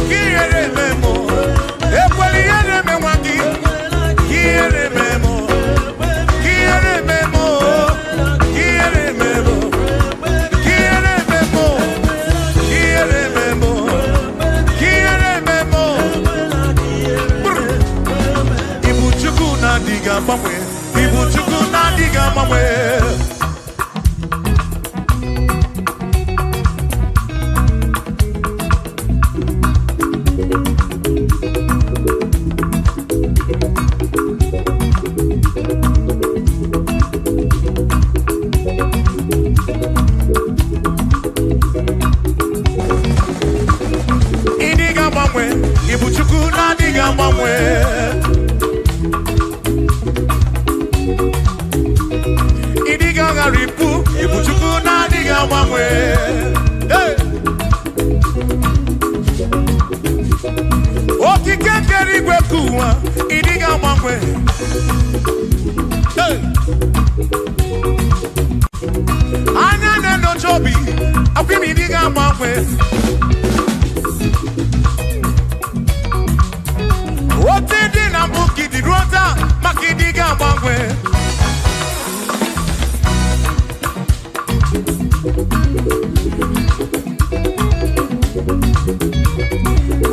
ka ihere eme m o. Ekwela ihere eme nwa gị, ka ihere eme m o, ka ihere eme m o, ka ihere eme m o, ka ihere eme m o, ka ihere eme m o, ka ihere eme m o. Brr. Ibu Chukwu na-adịghị agbanwe, Ibu Chukwu na-adịghị agbanwe. Ịdịghị agbanwe, Ibu Chukwu na-adịghị agbanwe. Ịdịghị aghara ibu, Ibu Chukwu na-adịghị agbanwe. Hey! Okike kere igwe ka ụwa, ịdịghị agbanwe. Hey! Anya na-enyocha obi, akwa m ịdị ga-agbanwe. Otu dị na mbụ ka ịdị ruo taa, maka ịdị ga-agbanwe.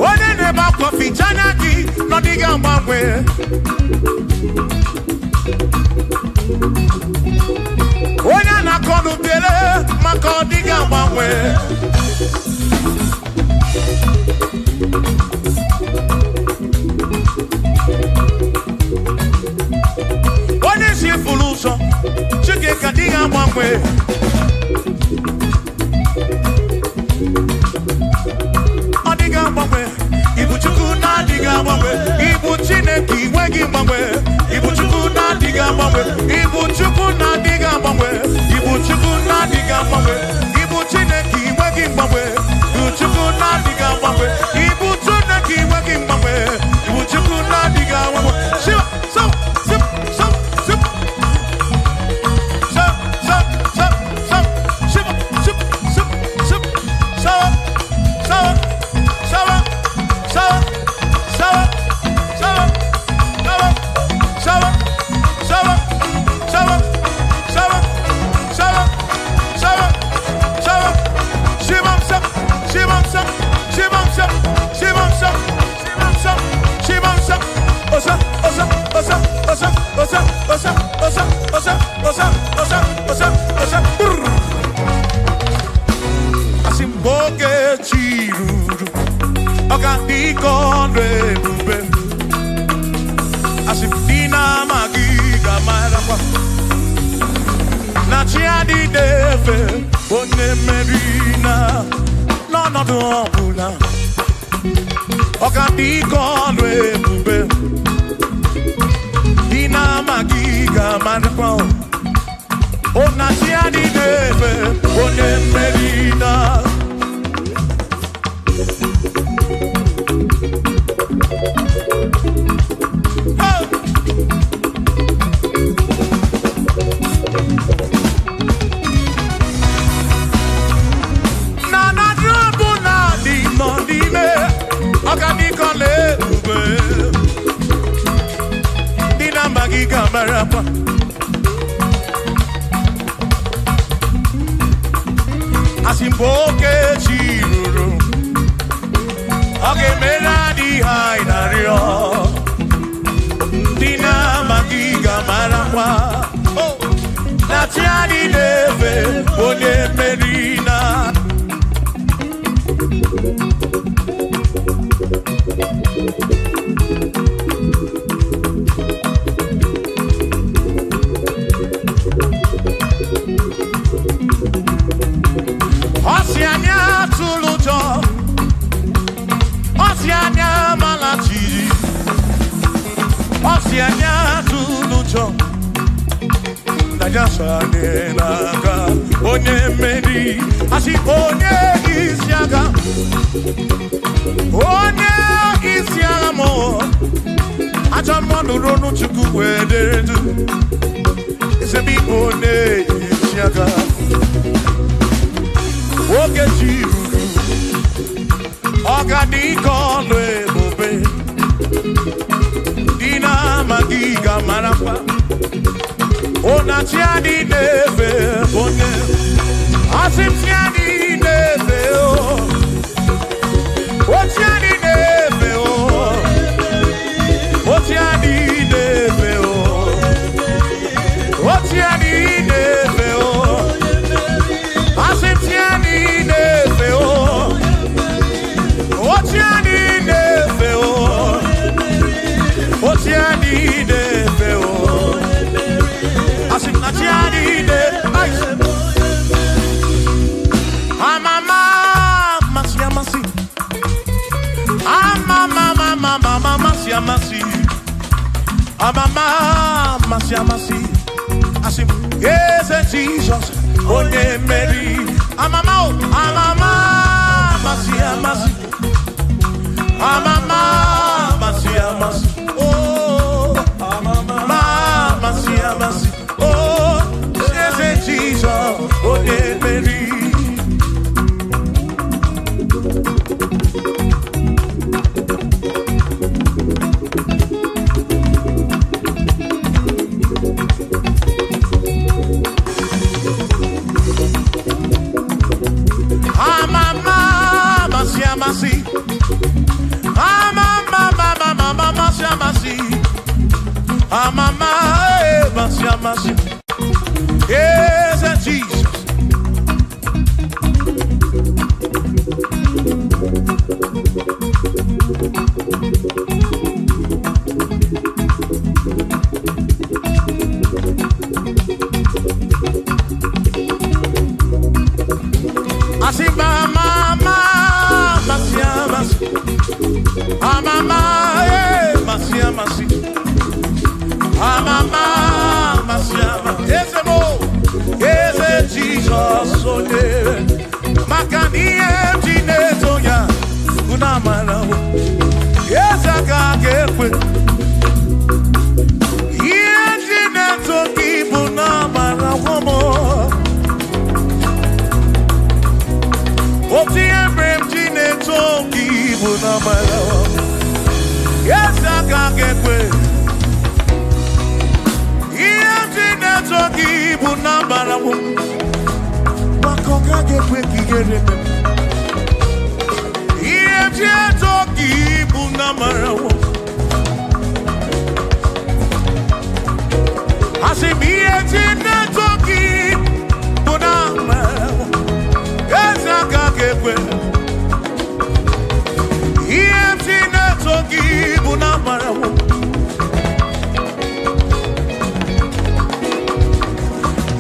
Onye na-ebe akwa ficha anya gị na ọ dịghị agbanwe. Onye na-akọ n'ubere maka ọ dịghị agbanwe. Onye si furu ụzọ, Chineke adịghị agbanwe. Ọ dịghị agbanwe. Ibu Chukwu na-adịghị agbanwe. Ibu Chineke iwe gị gbanwe. Ibu Chukwu na-adịghị agbanwe. Ibu Chukwu na-adịghị agbanwe. Ibu Chukwu na-adịghị agbanwe. Ibu Chineke iwe gị gbanwe. Ibu Chukwu na-adịghị agbanwe. Ibu Chineke iwe gị gbanwe. Ibu Chukwu na-adịghị agbanwe. Shiva, so, sip, so, sip. So, so, so, so. Shiva, sip, sip, sip. So, so, so, so, so, so, so, so, so, so, so, so, so, Shivam sap, Shivam sap, Shivam sap, Shivam sap, Shivam sap, Shivam sap, Osa, osa, osa, osa, osa, osa, osa, osa, osa, osa, osa, osa, brr. Asị m oge chi ruru, ọ ga-adị ka ọnụ ebube. Asị m ndị na-amaghị ga-amarakwa na chi adịghị efe onye mmeri na n'ọnọdụ ọbụla. Ọ ga-adị ka ọnụ ebube. Ndị na-amaghị ga-amarakwa o na chi adịghị efe onye mmeri na. Hey! Na na drọbụ na dị nọ n'ime ọgadịkọla ebube. Ndị na-amaghị ga-amarakwa. Asị mgbe oke chi ruru, ọ ga-emere adịghị anyị na-arịọ. Ndị na-amaghị ga-amarakwa na chi anyị na-efe onye mmeri na. Ọ sị anyị atụla ụjọ, ọ sị anyị amala jijiji, ọ sị anyị atụla ụjọ, na ya so anyị n'aka onye mmeri. Asị onye isi agha, onye isi agha mụ, ajọ mmụọ nụrụ ọnụ Chukwu wee dere du. Eze m ịbụ onye isi agha. Oge chi ruru, ọ ga-adị ka ọlụ ebube. Ndị na-amaghị ga-amarakwa ụna chi adị na-efe onye. Asị m chi adị na-efe o, o chi adị na-efe o, o chi adị na-efe o, o chi adị na-efe o. Asị m chi adị na-efe o, o chi adị na-efe o, o chi adị na-efe o. Asị m na chi adị na-efe. Amama amasị amasị, amama amama amasị amasị, amama amasị amasị. Asị m eze Jizọs onye mmeri. Amama o, amama amasị amasị, amama amasị amasị, oh amama amasị amasị, oh eze Jizọs onye mmeri. amasị. Eze Jizọs. Asị ma ma ma masị amasị. Amama masị amasị. Amama masị amasị. Eze mo, eze Jizọs onye. Maka na ihe m ji na-eto ya bụ na amara o. Eze aka ga-ekwe. Ihe m ji na-eto gị bụ na amara m. Otu ihe mere m ji na-eto gị bụ na amara m. Eze aka ga-ekwe. Ihe m ji na-eto gị bụ na amara m. Maka ọ gaghị ekwe ka ihere mee m. Ihe m ji eto gị bụ na amara m. Asị m ihe m ji na-eto gị bụ na amara m. Eze aka ga-ekwe. Ihe m ji na-eto gị bụ na amara m.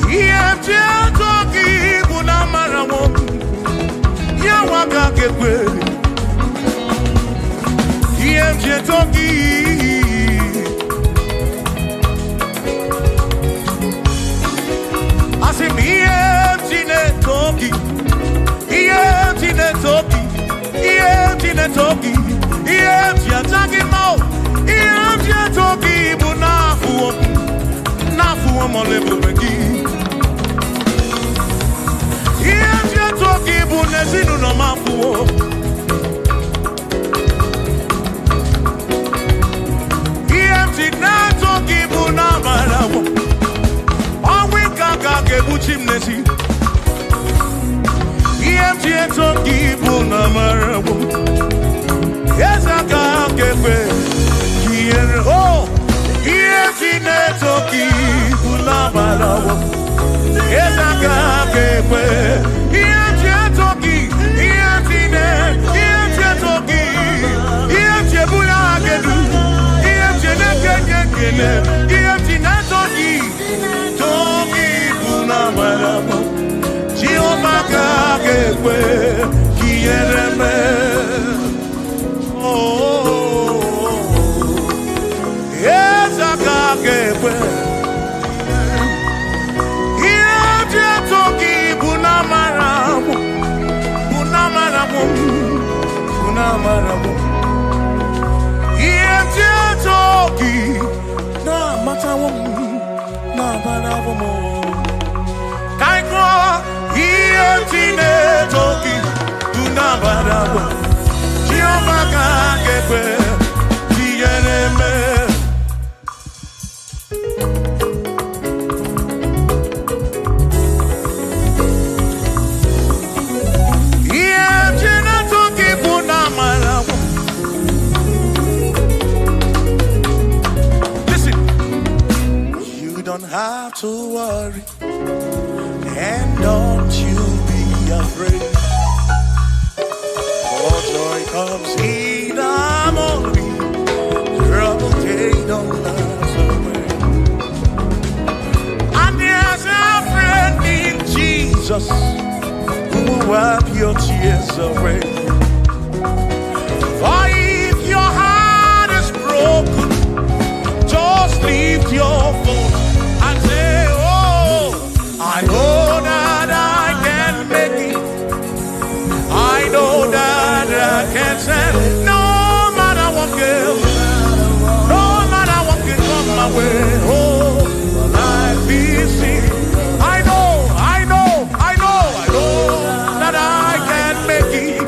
Ihe m ji eto gị bụ na amara m. Ya nwa aka ga-ekwe. Ihe m ji eto gị. Asị m ihe m ji na-eto gị. Ihe m ji na-eto gị. Ihe m ji na-eto gị. Ihe m ji aja gị mma o. Ihe m ji eto gị bụ n'afụwo m. N'afụwo m ọla ebube gị. Ihe m ji eto gị bụ n'ezinụlọ m afụwo. Ihe m ji na-eto gị bụ n'amara m. Ọnwụ ike aka ga-egbuchi m n'ezi. Ihe m ji eto gị bụ n'amara m. Eze aka ga-ekwe ka ihere o. Ihe m ji na-eto gị bụ n'amara m. Eze aka ga-ekwe. Ihe m ji eto gị, ihe m ji na- ihe m ji eto gị, ihe m ji ebuli aha gị elu, ihe m ji na-ekenye ekele, ihe m ji na-eto gị, too gị bụ n'amara m. Jehova ka ga-ekwe ka ihere mee. Oh, eze aka ga-ekwe. Ihe m ji eto gị bụ n'amara m, bụ n'amara m, bụ n'amara m. Ihe m ji eto gị na-amatawo m, na-amarawo m. Ka anyị gụọ, ihe m ji na-eto gị bụ n'amara m. Jehova ka ga-ekwe ka ihere mee. Ihe m ji na-eto gị bụ n'amara m. Listen, you don't have to worry, and don't you be afraid. For joy comes in the morning, trouble they don't last away. And there's a friend in Jesus who will wipe your tears away. For if your heart is broken, just lift your voice and say, oh, I know that I can make it. I know that I can stand. No matter what goes, no matter what can come my way. Oh, life is easy. I know, I know, I know, I know that I can make it.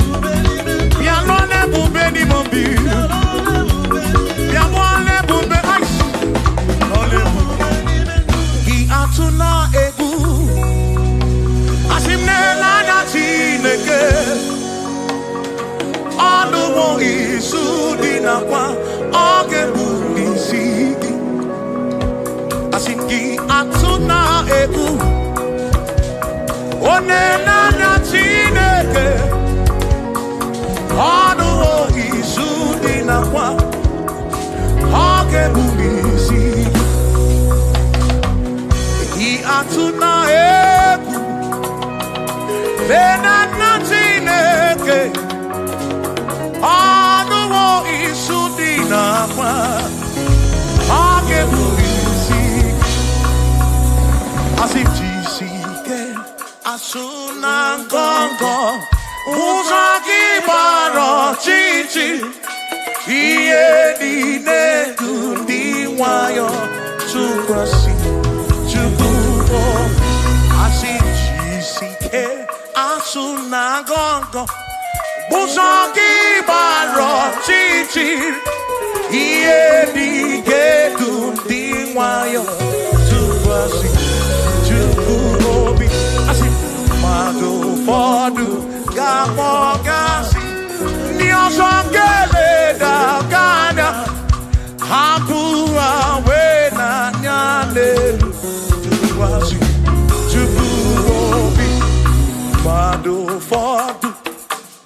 Atụna egwu, lee na nna Chineke, ọnụwo isu dị n'akwa, ọ ga-ebu isi. Asị jisi ike, asụ na ngọngọ, ụzọ gị gbara ọchịchị, ihe niile dị ndị nwayọ tụkwasị Chukwu obi. Asị jisi ike, asụ na ngọngọ, ụzọ gị gbara ọchịchị, ihe niile dị ndị nwayọ tụkwasị Chukwu obi. Asị mmadụ ụfọdụ ga-akpọ gasị, ndị ọzọ ga-eleda gị anya, hapụ ha wee n'anya n'elu tụkwasị Chukwu obi. Mmadụ ụfọdụ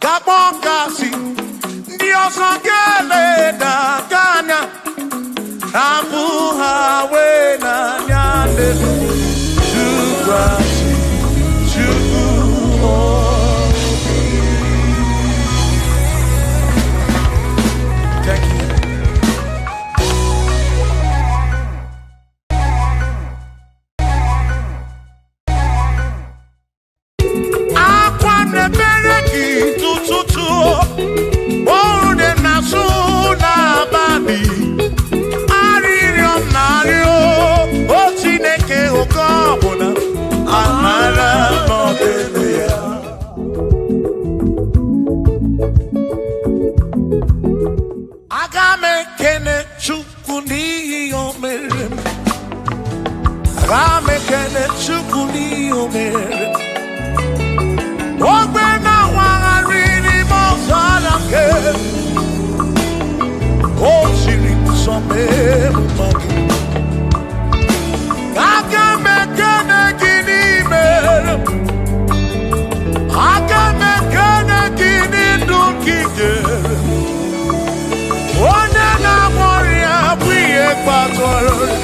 ga-akpọ gasị, ndị ọzọ ga-eleda gị anya, hapụ ha wee n'anya n'elu tụkwasị Chukwu obi. Thank you. Akwa na-emere gị tụtụtụ, ọrụ dị na-asụ n'abalị, arịrịọ m na-arịọ, o Chineke oke ọbụla, amara n'ọdịbe ya. Aga m ekene Chukwu n'ihi o mere m. Aga m ekene Chukwu n'ihi o mere m. Ogbe na-awagharị n'ime ọzara nke o siri nsọ mee mma gị. Aga m ekene gị n'ime m. Aga m ekene gị n'ndụ nke i nyere m. Onye na-agwọ ọrịa bụ ihe kpatara ọrịa.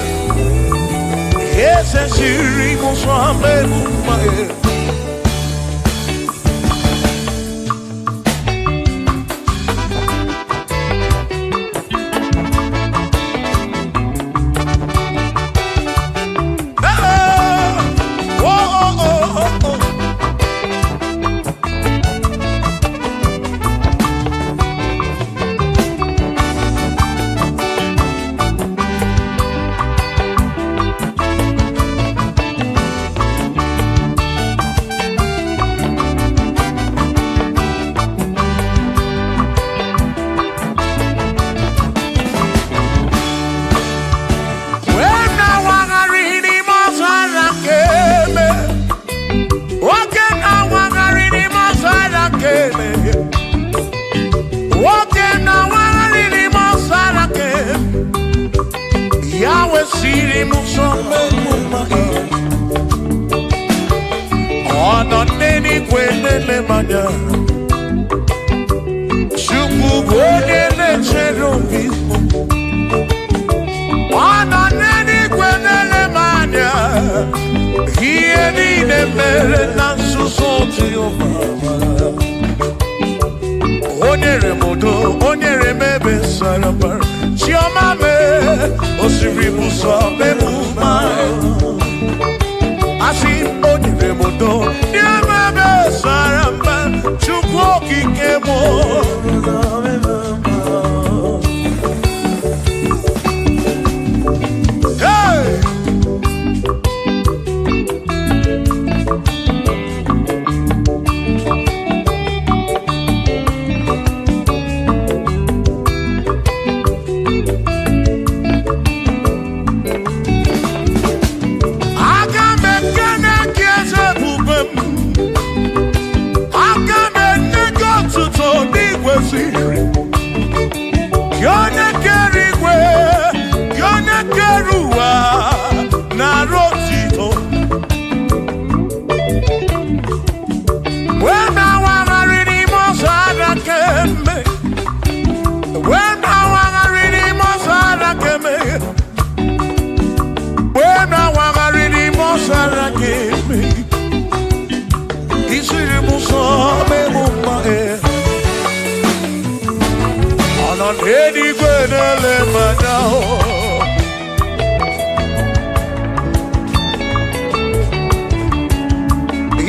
Eze siri nsọ mee mma gị. Oh, oh, oh, oh, oh. Wee na-awagharị n'ime ọzara nke eme. Nwoke na-awagharị n'ime ọzara nke eme. Nwoke na-awagharị n'ime ọzara nke eme. Ya wesịrị m nsọ mmemme gị. Ọ nọ n'eluigwe na-ele m anya. Chukwu bụ onye na-echere obi m. Ọ nọ n'eluigwe na-ele m anya. Ihe niile mere na nzuzo Jehova. O nyere m udo, o nyere m ebe sara mbara. Chiọma mee, o siri m ụzọ mee m mma. Asị m, o nyere m udo, nye m ebe sara mbara. Chukwu okike m. Hey! Aga m ekene gị eze ebube m. n'eluigwe na-ele m anya.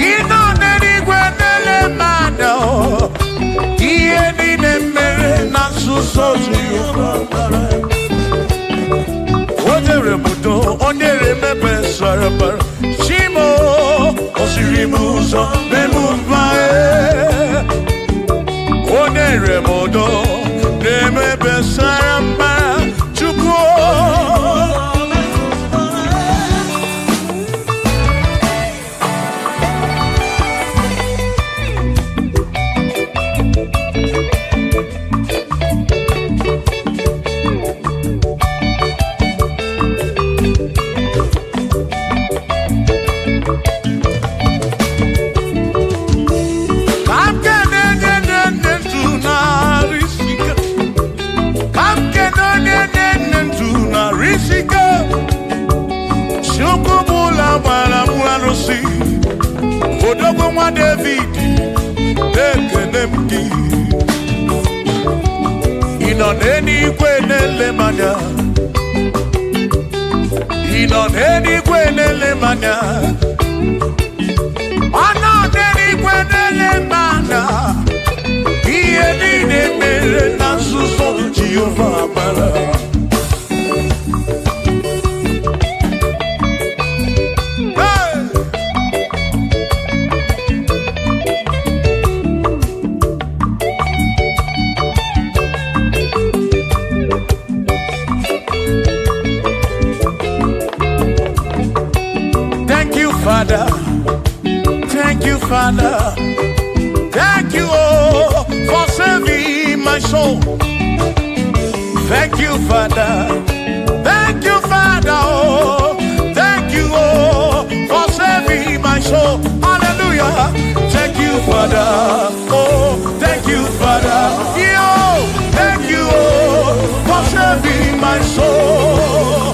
Ị nọ n'eluigwe na-ele m anya. Ihe niile mere na nzuzo Jehova mara. O nyere m udo, o nyere m ebe sara mbara. Chimo, o siri m ụzọ mee m mma. O nyere m udo, na-eme ebe sara mbara. Chukwu. Odogwu nwa David, ekele m gị. Ị nọ n'eluigwe na-ele m anya. Ị nọ n'eluigwe na-ele m anya. Ọ nọ n'eluigwe na-ele m anya. Ihe niile mere na nzuzo Jehova mara. Thank you, Father. Thank you, Father. Thank you, oh, for saving my soul. Thank you, Father. Thank you, Father. Oh, thank you, oh, for saving my soul. Hallelujah. Thank you, Father. Oh, thank you, Father. Yo, thank you, oh, for saving my soul.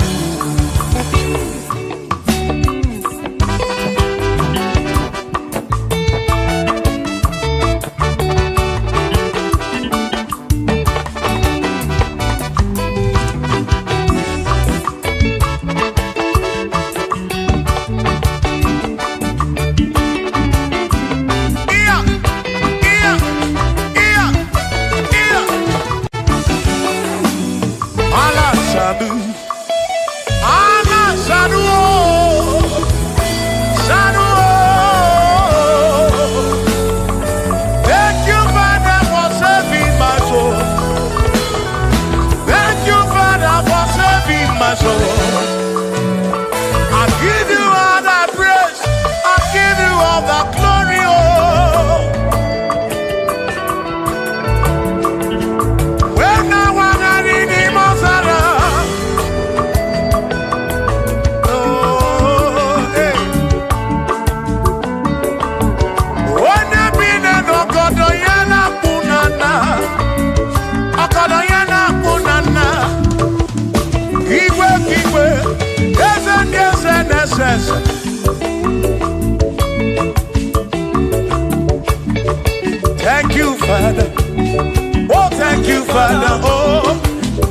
Thank you, Father. Oh, thank you, Father. Oh,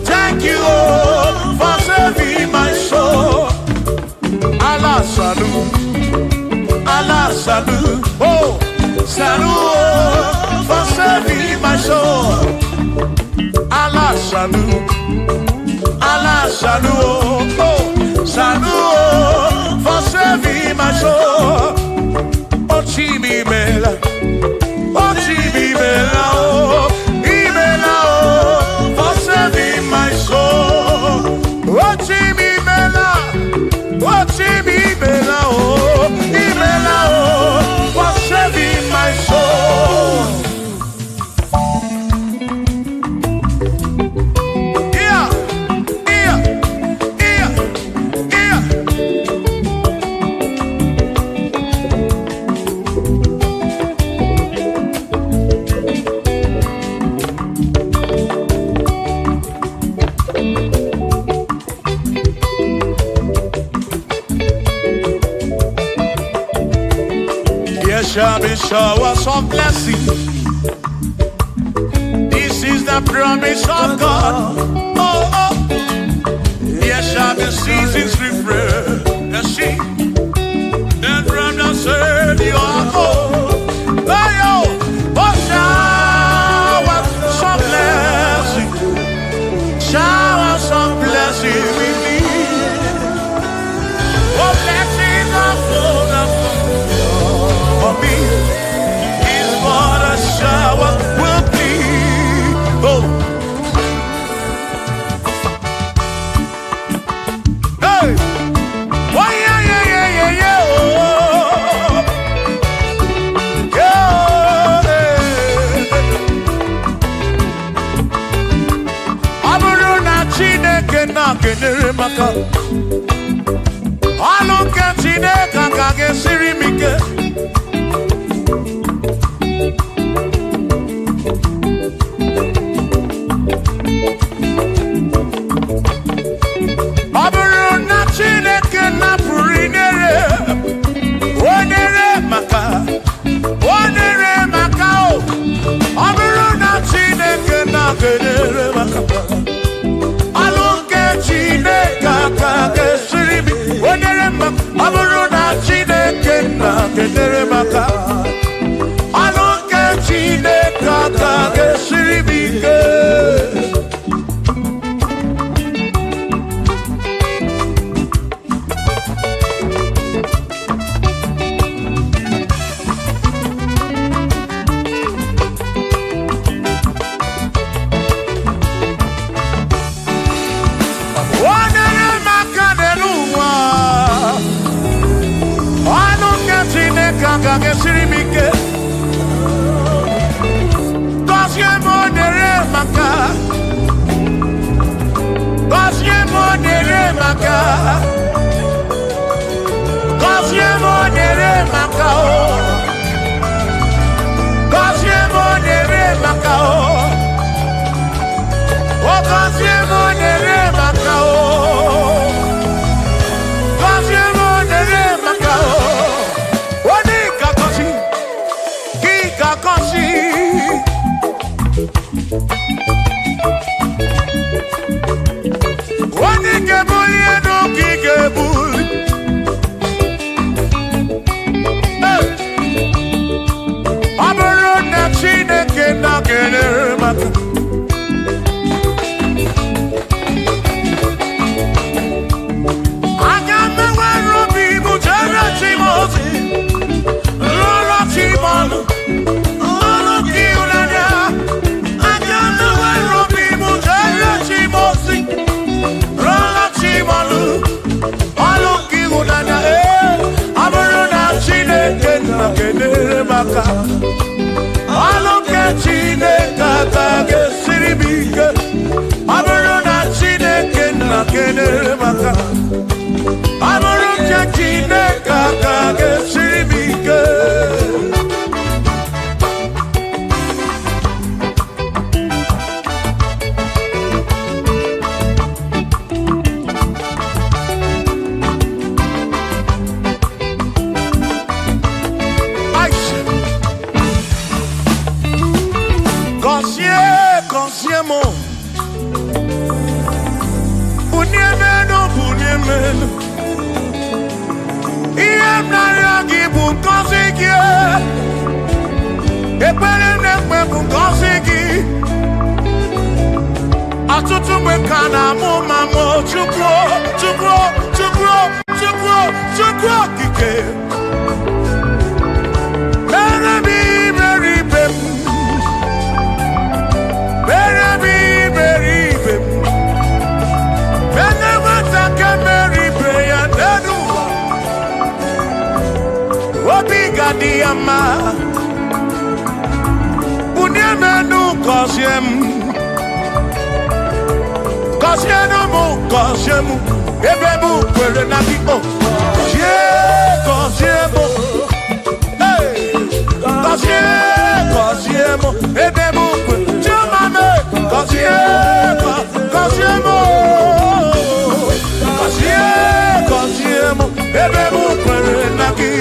thank you, oh, for saving my soul. Allah salu, Allah salu, oh, salu, oh, for saving my soul. Allah salu, Allah salu, oh, salu, oh, for saving my soul. Oh, chimi mela. Oh, imela, oh, imela, oh, for saving my soul. Oh, imela, oh, imela, oh, imela, oh, for saving my soul. Yeah, yeah, yeah, yeah. There shall be showers of blessing. This is the the promise of God. Oh, oh, there shall be seasons refreshed. And she, then from the Savior, oh, oh, oh, shower some blessing, shower some blessing with me. Oh, blessings are full of for me. Is what a shower will be. Oh. Hey! Oh, yeah, yeah, yeah, yeah, yeah. Oh. Yeah, yeah. Ọ bụrụ na Chineke na-kenyere m aka, ọnụ nke Chineke ka ga-esiri m ike. Ọ bụrụ na Chineke napụrụ inyere, o nyere maka, o nyere maka o. Ọ bụrụ na Chineke na-kenyere maka, ọlụ nke Chineke aka ga-esiri m, o nyere maka. Ọ bụrụ na Chineke na-kenyere maka, ọlụ nke Chineke aka ga-esiri m ike. Onye maka n'elu ụwa, ọnụ nke Chineke agaghị esiri m ike. Gọzie m onyere maka, gọzie m onyere maka, gọzie m onyere maka o, gọzie m onyere maka o. O gọzie m onyere maka o, gọzie m onyere maka o. Onye ka gọzi, gị ka gọzi. Onye ga-ebuli elu ka ị ga-ebuli. Hey! Ọ bụrụ na Chineke na-enyere m aka, aga m enwere obi m jere chi m ozi, lụrụ chi m ọlụ, ọlụ gị ịhụnanya. Aga m enwere obi m jere chi m ozi, lụrụ chi m ọlụ, ọlụ gị ịhụnanya. Ee, ọ bụrụ na Chineke na-enyere m aka, ọlụ nke Chineke aka ga-esiri m ike. Ọ bụrụ na Chineke na-enyere m aka, ọ bụrụ nke Chineke aka ga-esiri m ike. Aisha. Gọzie, gọzie m, bunie m elu, bunie m elu. Ihe m na-arịọ gị bụ ngọzi gị. Ekpere m na-ekpe bụ ngọzi gị. Ọtụtụ mgbe ka na-amụ ma mụ Chukwu, Chukwu, Chukwu, Chukwu, Chukwu okike. Mere m iberibe m, mere m iberibe m. Mere nwata ka mere ibe ya n'elu ụwa, obi ga-adị ya mma. Bunie m elu, gọzie m, gọzienụ m, gọzie m, ebe m kwere na gị o. Gọzie, gọzie m, hey! Gọzie, gọzie m, ebe m kwere. Chioma m, gọzie, gọzie m, gọzie, gọzie m, ebe m kwere na gị.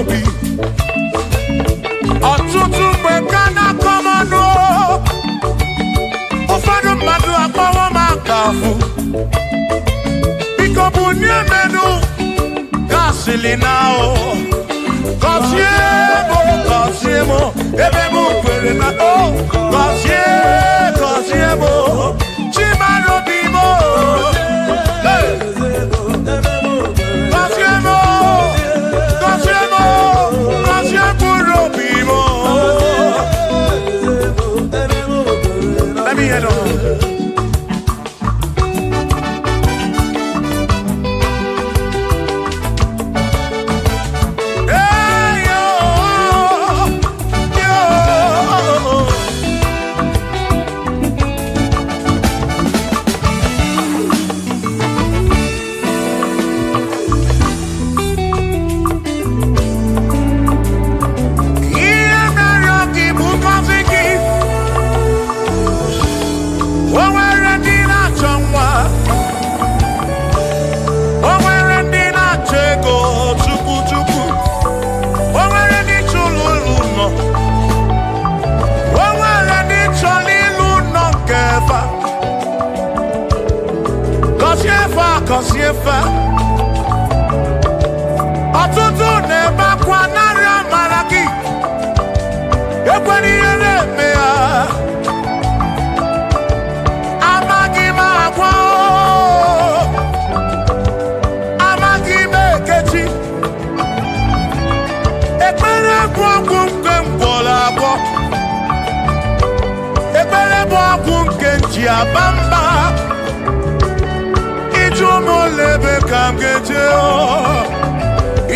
obi. Ọtụtụ mgbe ka na-akọ m ọnụ, ụfọdụ mmadụ akpọwo m aka afụ. Biko bunie menu gasịlị na o. Gọzie m, gọzie m, ebe m kwere na o. Gọzie, gọzie m, Chimara obi m. Hey! Gọzie m, gọzie m, gọzie mkpụrụ obi m. Let me hear them. Hey, yo, yo. Ihe mere gị bụ ngọzi gị. O nwere ndị na-achọ nwa. O nwere ndị na-achọ ego chukwu chukwu. O nwere ndị chụrụ ụlọ nọ. O nwere ndị chọrọ ịlụ nọ nke fa. Gọzie fa, gọzie fa. Ọtụtụ na-ebe akwa narị amara gị. Ekwela ihe na-eme ya. Amaghị m agwa o. Amaghị m ekechi. Ekpere bụ ọgwụ nke m gwọrọ agwọ. Ekpere bụ ọgwụ nke m ji aba mba. Ịjụ m ole ebe ka m ga-eje o.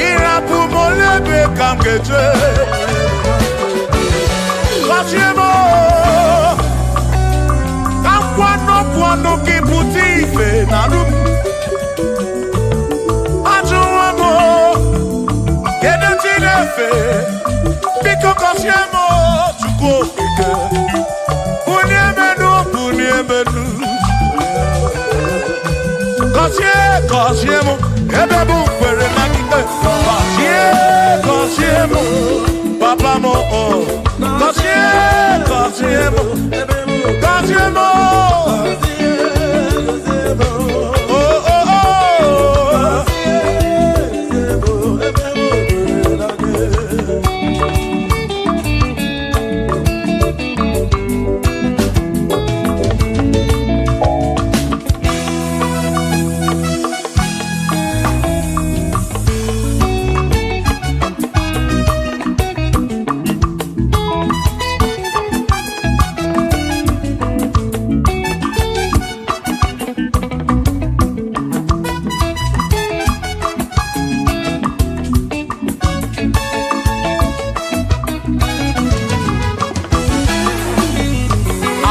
Ịrapụ m ole ebe ka m ga-eje. Gọzie m o. Ka m kwuo n'okwu ọnụ gị pụta ife na arụ m. Ajụwo m o, kedu chi na-efe? Biko gọzie m o, Chukwu okike. Bunie m enu, bunie m enu. Gọzie, gọzie m, ebe m kwere na gị. Gọzie, gọzie m, papa m o. Gọzie, gọzie m, gọzie m o. Oh, oh, oh.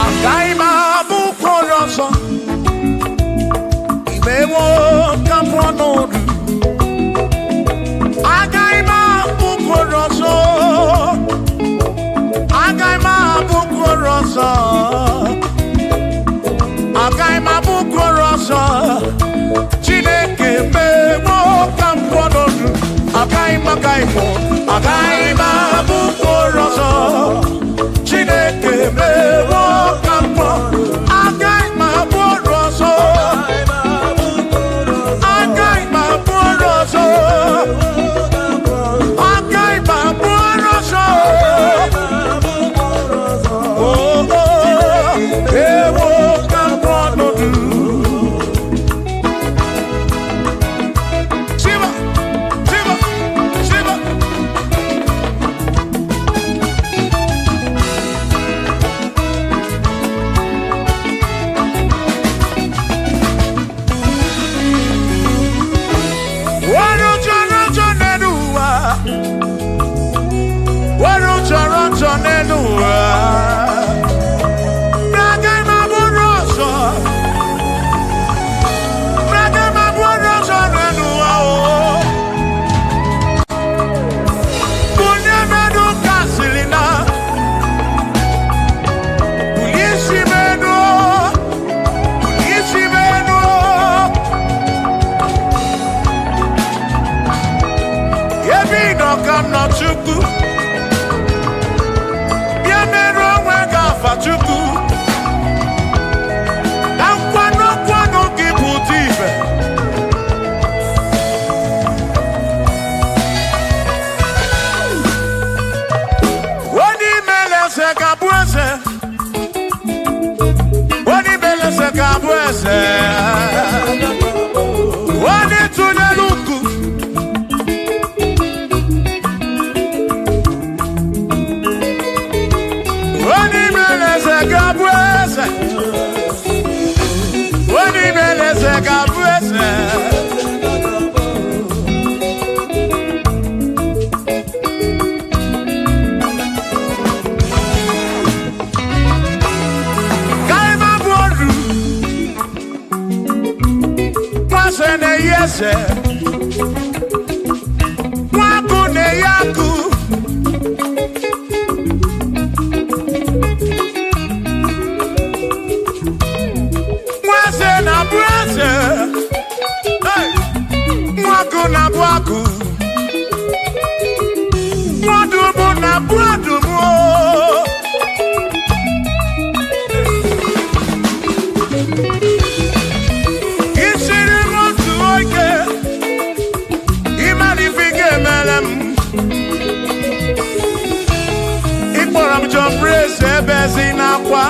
Agaghị m abụ ụkwụ ọzọ. Imewo ka m pụọ n'ọdụ. Agaghị m abụ ụkwụ ọzọ. Agaghị m abụ ụkwụ ọzọ. Agaghị m abụ ụkwụ ọzọ. Chineke mewo ka m pụọ n'ọdụ. Agaghị m, agaghị m, agaghị m abụ ụkwụ ọzọ. Chineke mewo ka m pụọ. Agaghị m abụ ọrụ ọzọ. Agaghị m abụ ọrụ ọzọ. Agaghị m abụ ọrụ ọzọ. Oh, oh, ewo ka m pụọ n'ọdụ. Shiva, Shiva, Shiva. nọ ka m nọ Chukwu. Bịa merụ onwe gị afa Chukwu. Ka nkwado nkwado gị pụta ibe. Onye imele eze ga-abụ eze. Onye imele eze ga-abụ eze. Onye tụnyere uku. Onye imele eze ga-abụ eze. Onye imele eze ga-abụ eze. Ka ị ma bụ oru. Nwaze na-eyi eze. Nwakụ na-eyi akụ. Nwaze na-abụ eze. Hey! Nwakụ na-abụ akụ. Nwadụmụ na-abụ adụmụ. Isiri m otu oge, ịmara ife ị ga-emere m. Ị kpọrọ m John Praise ebe si n'akwa.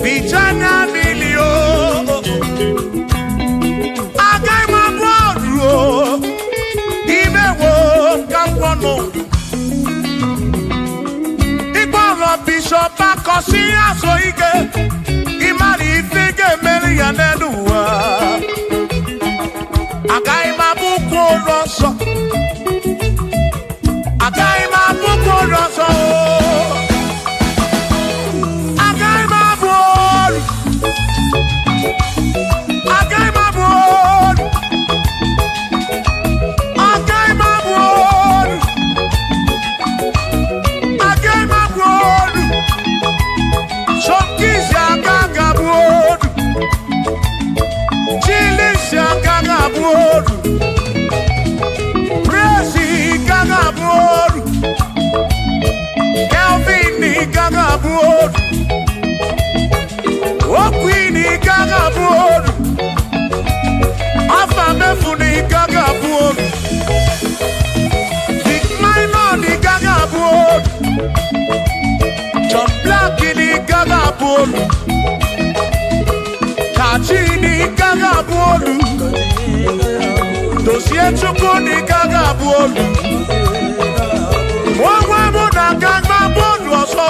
Bicha anya mmiri o. Agaghị m abụ ọrụ o. Imewo ka m kwọ n'udu. Ịkpọrọ Bishọp Akọsị azụ ike. Ịmara ife ị ga-emere ya n'elu ụwa. Agaghị m abụ ụkwụ ụlọ nsọ. Agaghị m abụ ụkwụ ụlọ nsọ o. Agaghị m abụ ọrụ. Agaghị m abụ ọrụ. Agaghị m abụ ọrụ. Agaghị m abụ ọrụ. Sọmkisi agaghị abụ ọrụ. Chilisi agaghị abụ ọrụ. Praise gaghị abụ ọrụ. Kelvin gaghị abụ ọrụ. Okwini gaghị abụ ọrụ. Afa mefuni gaghị abụ ọrụ. Vic Minor gaghị abụ ọrụ. John Black gaghị abụ ọrụ. Kachi gaghị abụ ọrụ. Dozie Chukwu gaghị abụ ọrụ. Onwe mụ na agaghị abụ ọrụ ọzọ.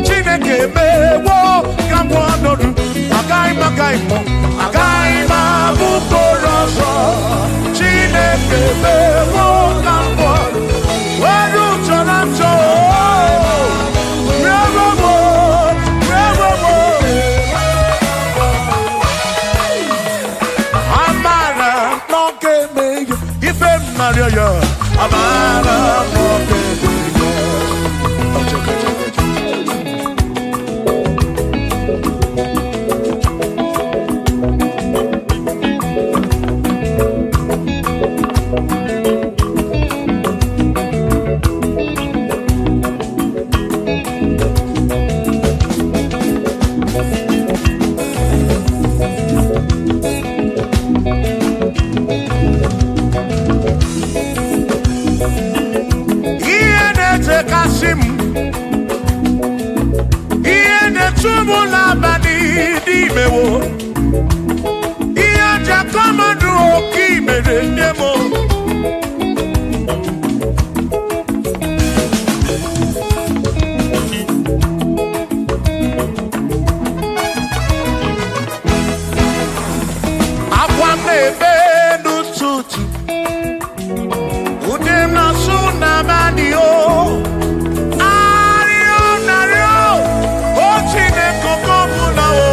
Chineke emewo ka m ọnọdụ. Agaghị m agaghị m agaghị m abụ mkpụrụ ọzọ. Chineke emewo ka m ọnọdụ. Were chọrọ m chọọ. Rewo m, rewo m. Amara n'oge eme ya, ife m narịọ ya. Amara n'oge eme ya. Ọchọkọ, ọchọkọ, ọchọkọ. Ihe na-echekasị m, ihe na-echu m n'abalị n'imewo, ihe ji akọmọdụ oke imere nne m. Akwa m na-ebe n'ụtụtụ, ude m na-asụ n'abalị o. Arịọ narịọ, o Chineke oke ọbụla o,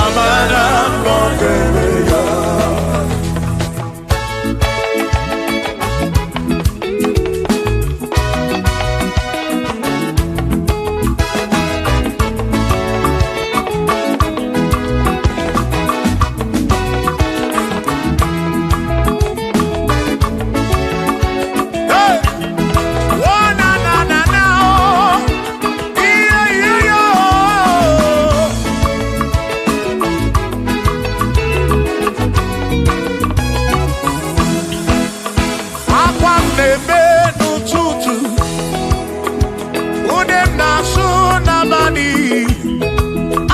amara m ọ ga-eme ya. na-eme n'ụtụtụ, ude m na-asụ n'abalị,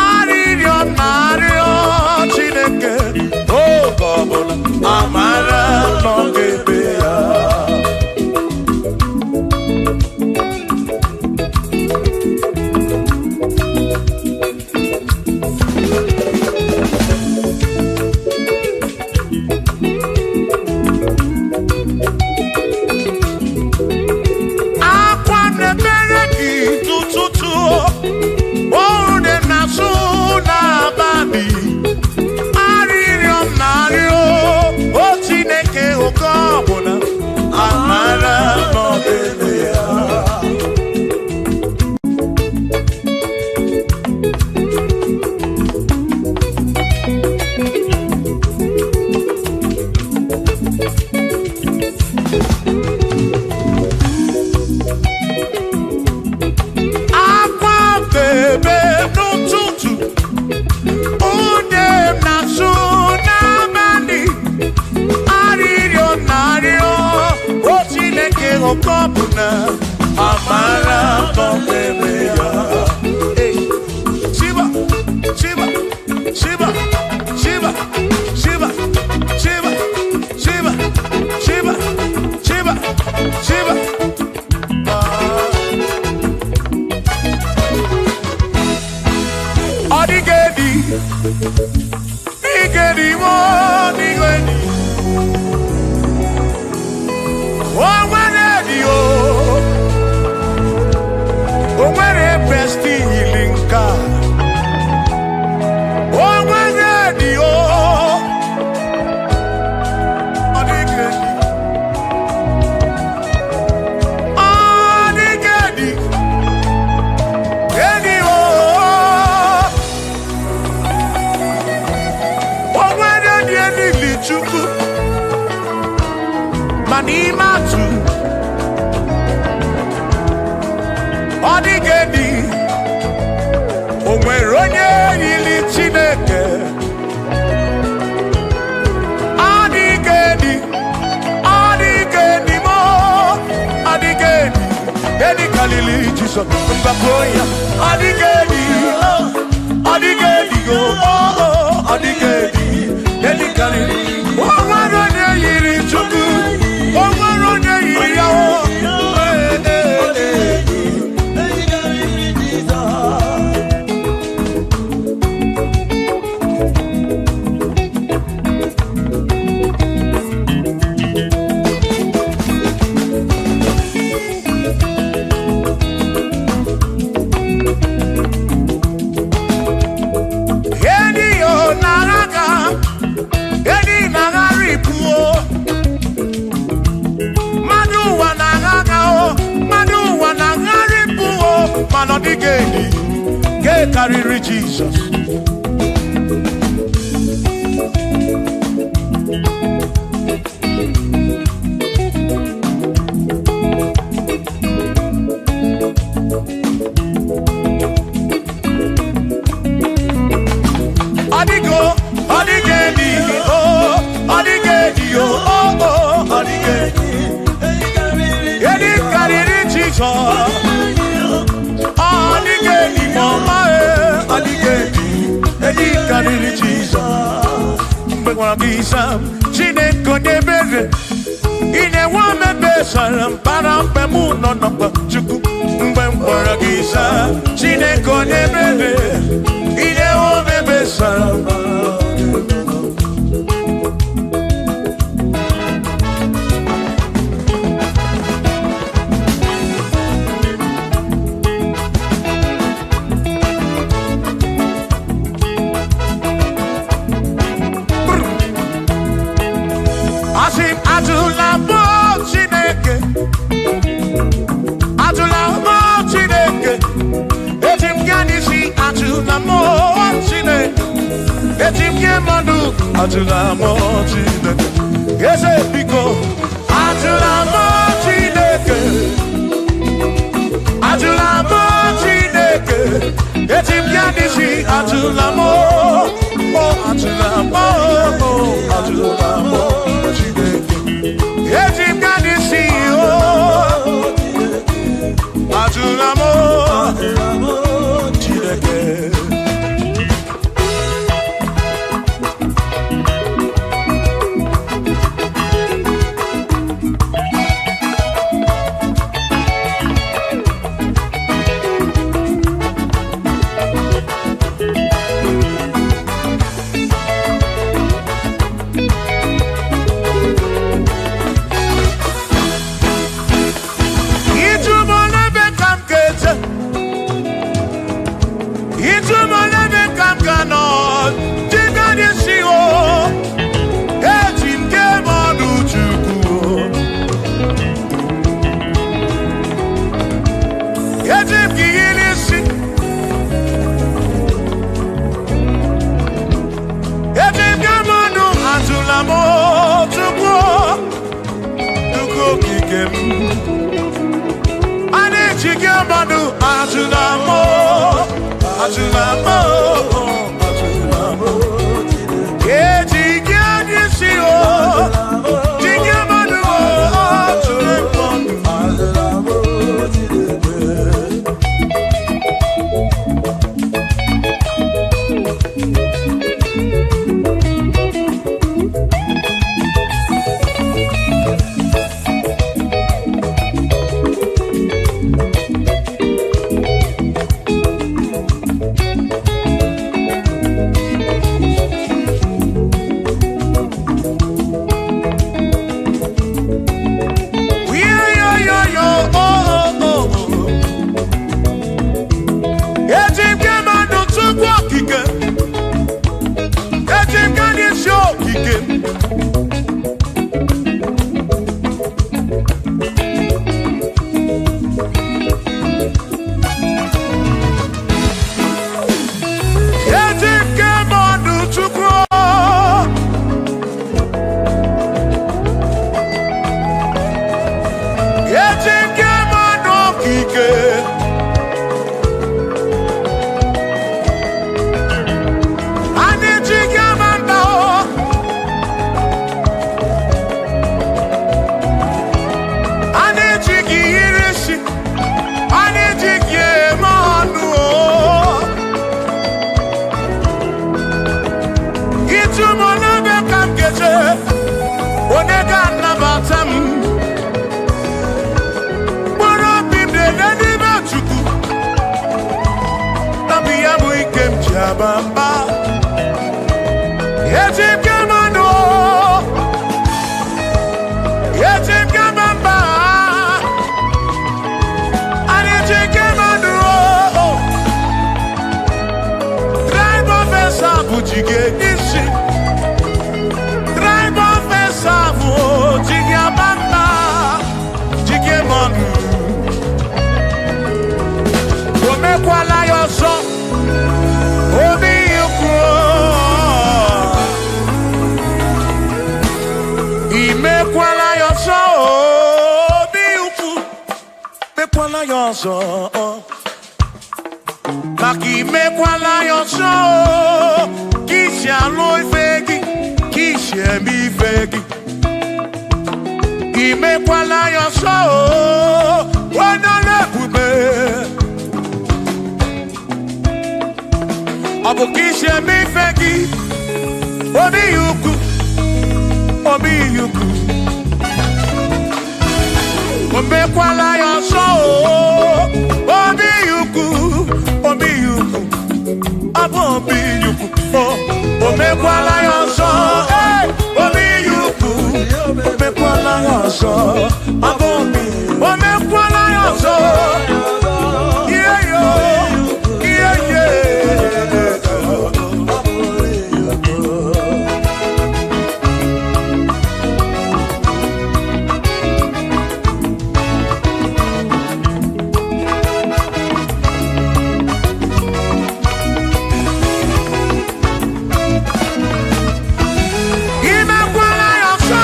arịrịọ m na-arịọ Chineke oge ọbụla amara nọ ga-ebe ya. Akwa na-emere gị n'ụtụtụ, ude m na-asụ n'abalị, arịrịọ m na-arịọ o Chineke oge ọbụla amara nọ ga-ebe ya. Akwa na-ebe n'ụtụtụ, ude m na-asụ n'abalị, arịrịọ m na-arịọ o Chineke oge ọbụla amara nọ ga-ebe ya. Hey. Shiba, Shiba, Shiba, Shiba, Shiba, Shiba, Shiba, Shiba, Shiba, Shiba. Ọ dịghị edi, dịghị edi, ọ dịghị edi. O nwere edi o, o nwere besti yiri nke a. O nwere edi o, ọ dịghị edi. Ọ dịghị edi, edi o. O nwere edi enili Chukwu, ma n'ime atụ, ọ dịghị edi. O nwere onye yiri Chineke. Ọ dịghị edi, ọ dịghị edi mo, ọ dịghị edi. Edi karịrị Jizọs, mgbakọ ya. Ọ dịghị edi, ọ dịghị edi go, ọ dịghị edi. Edi karịrị. O nwere onye yiri Chukwu, o nwere onye yiri ya o. Ee, ee, ee. Edi yo naraga, edi nagaripu o. Mmadụ ụwa na-agha o, mmadụ ụwa na-agharịpụ o, mana ọ dịghị edi, nke karịrị Jizọs. Ọ dịghị o, ọ dịghị edi o, ọ dịghị edi o, o, o, ọ dịghị edi. Edi karịrị Jizọs. Ọ dịghị edi ma ọma e, ọ dịghị edi. Edi karịrị Jizọs. Mgbe gwara gị sam, Chineke onye ebere, ị na-enwe omebe sara mbara mgbe mụ nọ na mkpa Chukwu. Mgbe m gwara gị sam, Chineke onye ebere, ị na-enwe omebe sara mbara. Asị m atụla mụ Chineke, atụla mụ Chineke, eji m gaa n'isi atụla mụ Chineke, eji m nye mmadụ atụla mụ Chineke, eze biko atụla mụ Chineke, atụla mụ Chineke, eji m gaa n'isi atụla mụ, o atụla mụ, o atụla mụ Chineke. Eji m gaa n'isi o. ike m. A na-eji gị mmadụ ajụla m, ajụla m. Eji gị anya isi o, ji gị mmadụ ajụla m. Eji m gị mmadụ tupu okike, eji m gị n'isi okike. Eji m gị mmadụ tupu eji m gị mmadụ okike. A na-eji gị ama mba o. A na-eji gị yiri isi, a na-eji gị eme ọnụ o. Ịtụ m n'ebe ka m ga-eje, onye ga-anabata m. Mkpụrụ obi m na-ele n'ime Chukwu, nabi ya bụ ike m ji aba mba. Eji m gị mmanụ o, eji m gị ama mba. A na-eji gị mmanụ o. Tribe of Esau bụ ji gị isi. Tribe of Esau bụ ji gị aba mba, ji gị mmanụ. O mekwala ya ọzọ, obi ikwu. Imekwala ya ọzọ, obi ukwu. Mekwala ya ọzọ, maka imekwala ya ọzọ, ka isi alụ ife gị, ka isi eme ife gị. Imekwala ya ọzọ, onye ọrụ ebube. Ọ bụ ka isi eme ife gị, obi ukwu, obi ukwu. O mekwala ya ọzọ, obi ukwu, obi ukwu, ọ bụ obi ukwu. O mekwala ya ọzọ, ee, obi ukwu, o mekwala ya ọzọ, ọ bụ obi. O mekwala ya ọzọ, ihe yo, ihe ye. Imekwala ya ọzọ.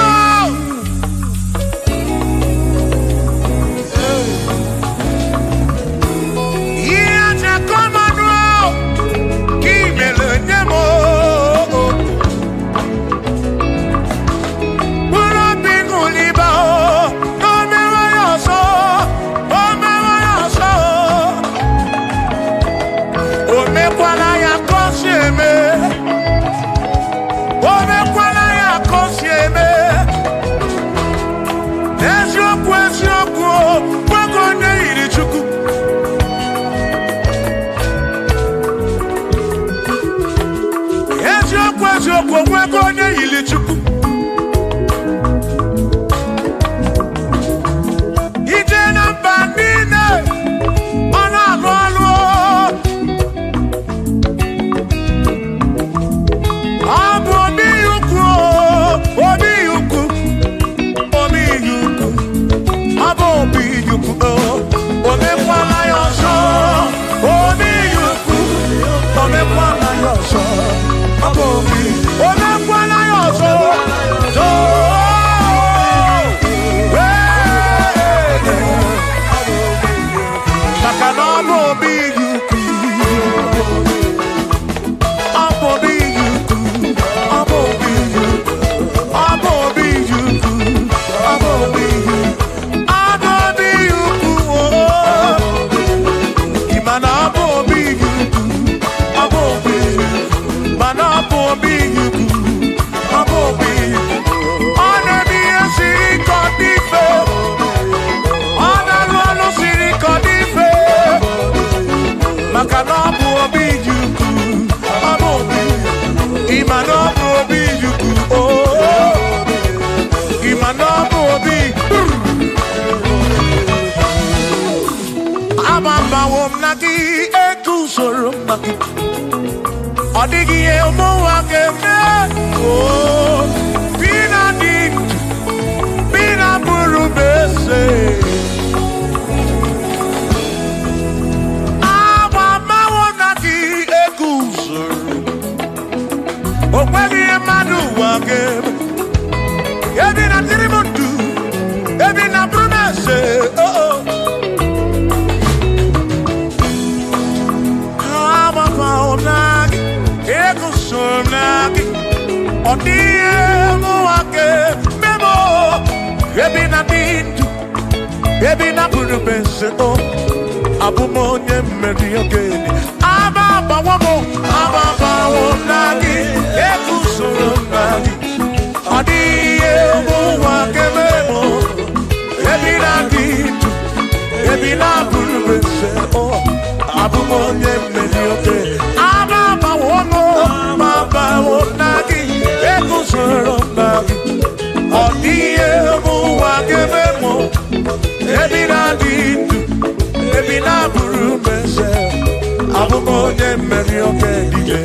Ọ dịghị ihe ụmụnwa ga-eme. Oo, bi na dị ndụ, bi na bụrụ m eze. Agba mmanwụ na gị eguzoro. O nweghị ihe mmadụ ụwa ga-eme. Ebi na dịrị m ndụ, ebi na bụrụ m eze. Oh, oh. Agbabawo na gị, eguzoro na gị. Ọ dịghị ihe mụnwa ga-eme m. Ebi na dị ndụ, ebi na bụrụ m eze. Oh, abụ m onye mmeri okenye. Aba agbawo m, aba agbawo na gị, eguzoro m na gị. Ọ dịghị ihe ụwa ga-eme m. Ebi na dị ndụ, ebi na bụrụ m eze. Oh, abụ m onye mmeri okenye. Aba agbawo m, aba agbawo na gị, eguzoro m na gị. Ọ dịghị ihe ụwa ga-eme m. Ebi na dị ndụ, ebi na bụrụ m eze. Abụ m onye mmeri okenye.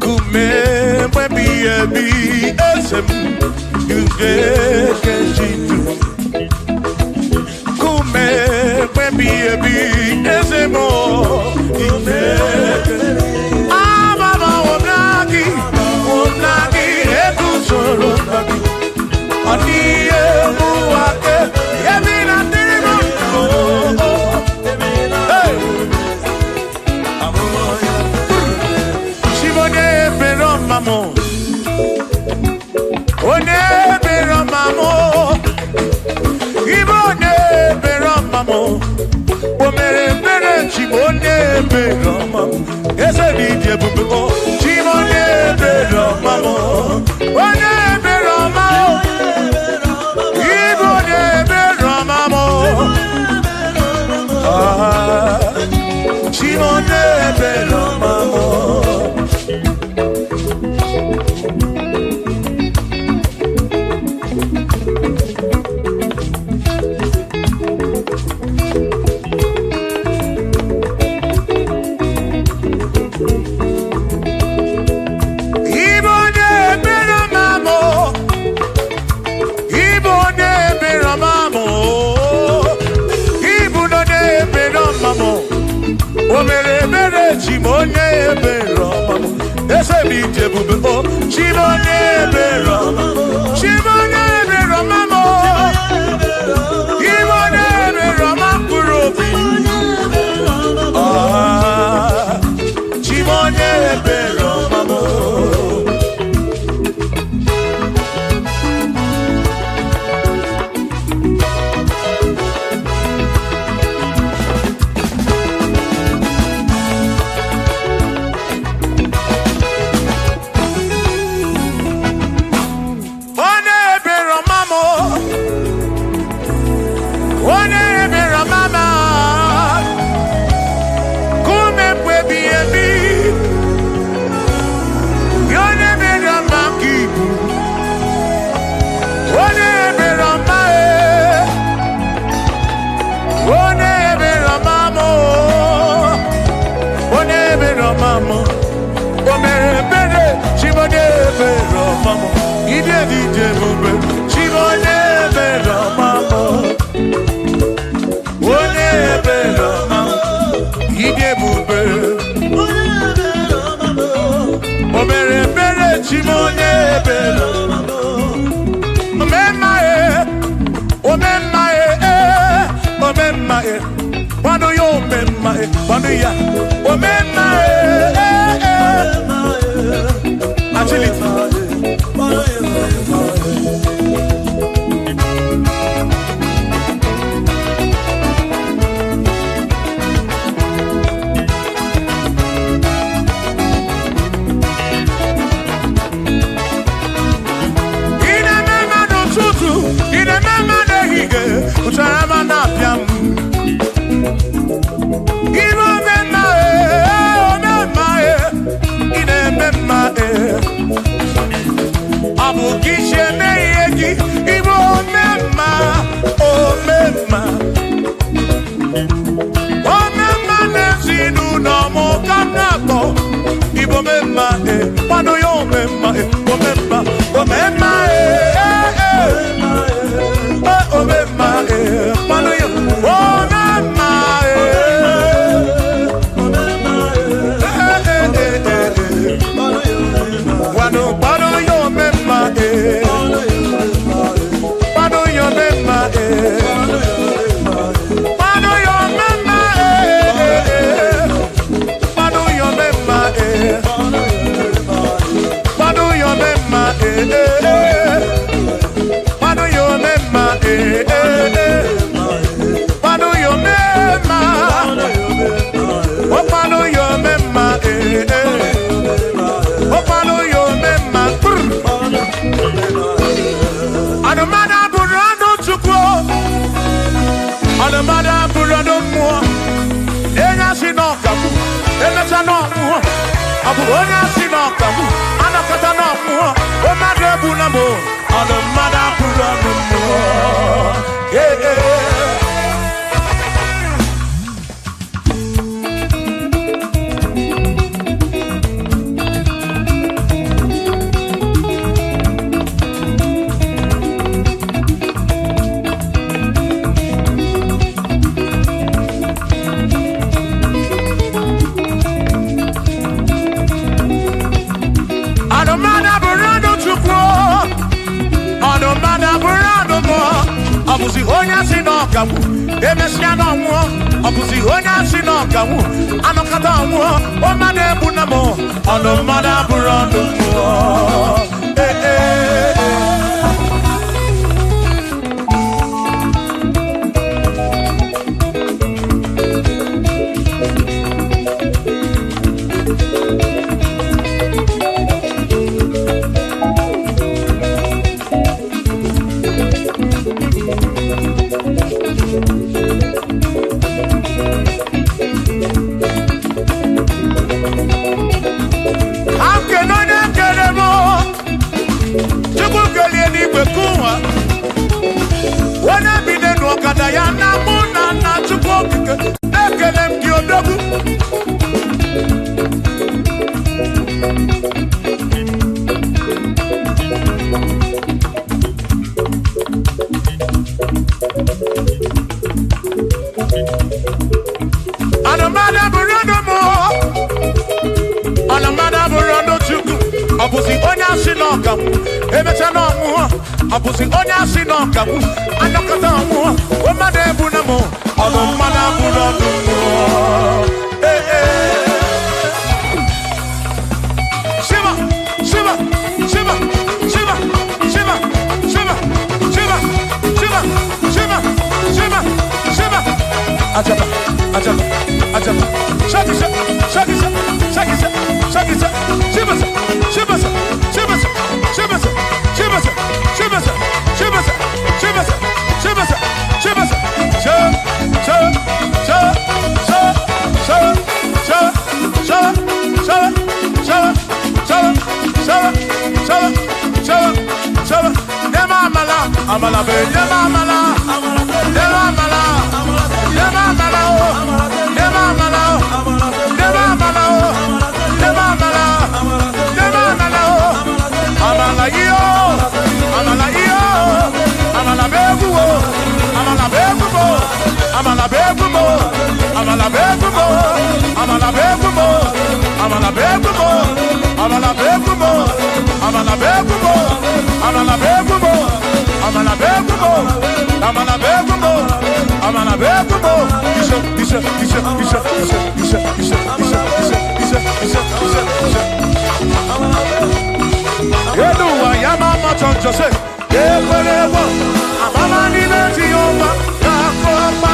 Kume mwebi ebi eze m ugekejidu. Kume mwebi ebi eze m igeke. Ababa omnagi, omnagi eguzoro nagi. Ọ dịghị ụwa ke ebi na dịrị m ndụ. Hey! Chibonye ebere ọma m. Onye ebere ọma m. Ibe onye ebere ọma m. O mere ebere Chibu onye ebere ọma m. Eze dị ịdị ebube o. Chibu onye ebere ọma m. Onye ebere ọma m. Ibe onye ebere ọma m. Ah, Chibu onye ebere ọma m. Ibe onye ebere ọma m. Ibe onye ebere ọma m. Ibu onye ebere ọma m. O mere ebere chi m onye ebere ọma m. Eze m ije ebube o. Chi m onye ebere ọma m. Chi m onye ebere ọma m. Ibe onye ebere ọma mkpụrụ obi. Ah, Chi m onye ebere ọma m. Onye ebere ọma m. Onye ebere ọma m. Kume mgbe ebighị ebi. Onye ebere ọma ka ibu. Onye ebere ọma e. Onye ebere ọma m. Onye ebere ọma m. O mere ebere Chibonye ebere ọma m. Ide dị ije ebube Chibonye ebere ọma m. Onye ebere ọma m. Ide ebube. O mere ebere Chibonye ebere ọma m. Omemma e, omemma e, omemma e. Kwado ya omemma e, kwado ya. Omemma e, eh, eh. Agility. Omemma eh eh, omemma eh, manu yo. Omemma eh, eh eh eh eh. Wanu panu yo omemma eh, panu yo omemma eh, panu yo omemma eh, panu yo omemma eh, panu yo omemma eh eh, panu yo omemma eh eh, panu yo omemma, oh panu yo omemma eh eh, oh panu yo omemma. Anụmanụ abụrụ anụ Chukwu, anụmanụ abụrụ anụ mmụọ. Enye asị na ọkagbu, emecha na ọmụọ. Ọ bụ onye asị na ọkagbu, anakọta na ọmụọ. Mmadụ egbu na mụ, anụmanụ abụrụ anụ mmụọ. Ee, ee. Anụmanụ abụrụ anụ Chukwu, anụmanụ abụrụ anụ mmụọ. Ọ bụzi onye asị na ọkagbu, emesịa na ọnwụọ. Ọ bụzi onye asị na ọkagbu, anọkọta ọnwụọ. Mmadụ egbu na mụ, anụmanụ abụrụ anụ mmụọ. Ee, ee, ee. Akene onye kere m, Chukwu kelie n'igwe kụwa. Onye bi n'elu ọkada ya na mụ na nna Chukwu okike, ekele m gị odogwu. Anụmanụ abụrụ ọnụ mụọ, anụmanụ abụrụ ọnụ Chukwu. Ọ bụzi onye asị na ọkagbu, emecha na ọnwụọ. Ọ bụzi onye asị na ọkagbu, anọkọta ọnwụọ. Mmadụ egbu na mụ, ọnụ mmadụ abụrụ ọnụ mmụọ. Ee, ee. Shiva, Shiva, Shiva, Shiva, Shiva, Shiva, Shiva, Shiva, Shiva, Shiva, Shiva. Ajaba, ajaba, ajaba. Shaki, shaki, shaki, shaki, shaki, shaki. Shiva, Shiva, Shiva, Shiva, Shiva, Shiva, Shiva, Shiva, Shiva, Shiva. Sha, sha, sha, sha, sha, sha, sha, sha, sha, sha, sha, sha, sha, sha. Nema amala, amala be, nema amala, nema amala, nema amala o, nema amala o, nema amala o, nema amala, nema amala o, amala iyo, amala iyo, amala be guo, amala be guo, amala be guo, amala be guo, amala be guo, amala be guo, amala be guo, amala be guo, amala be guo, amala be guo, amala be guo, amala be guo. Isha, isha, isha, isha, isha, isha, isha, isha, isha, isha, isha, isha. Eluwa ya mama choncho se, ekwelewo, amama n'ime Jehova ga-akọpa.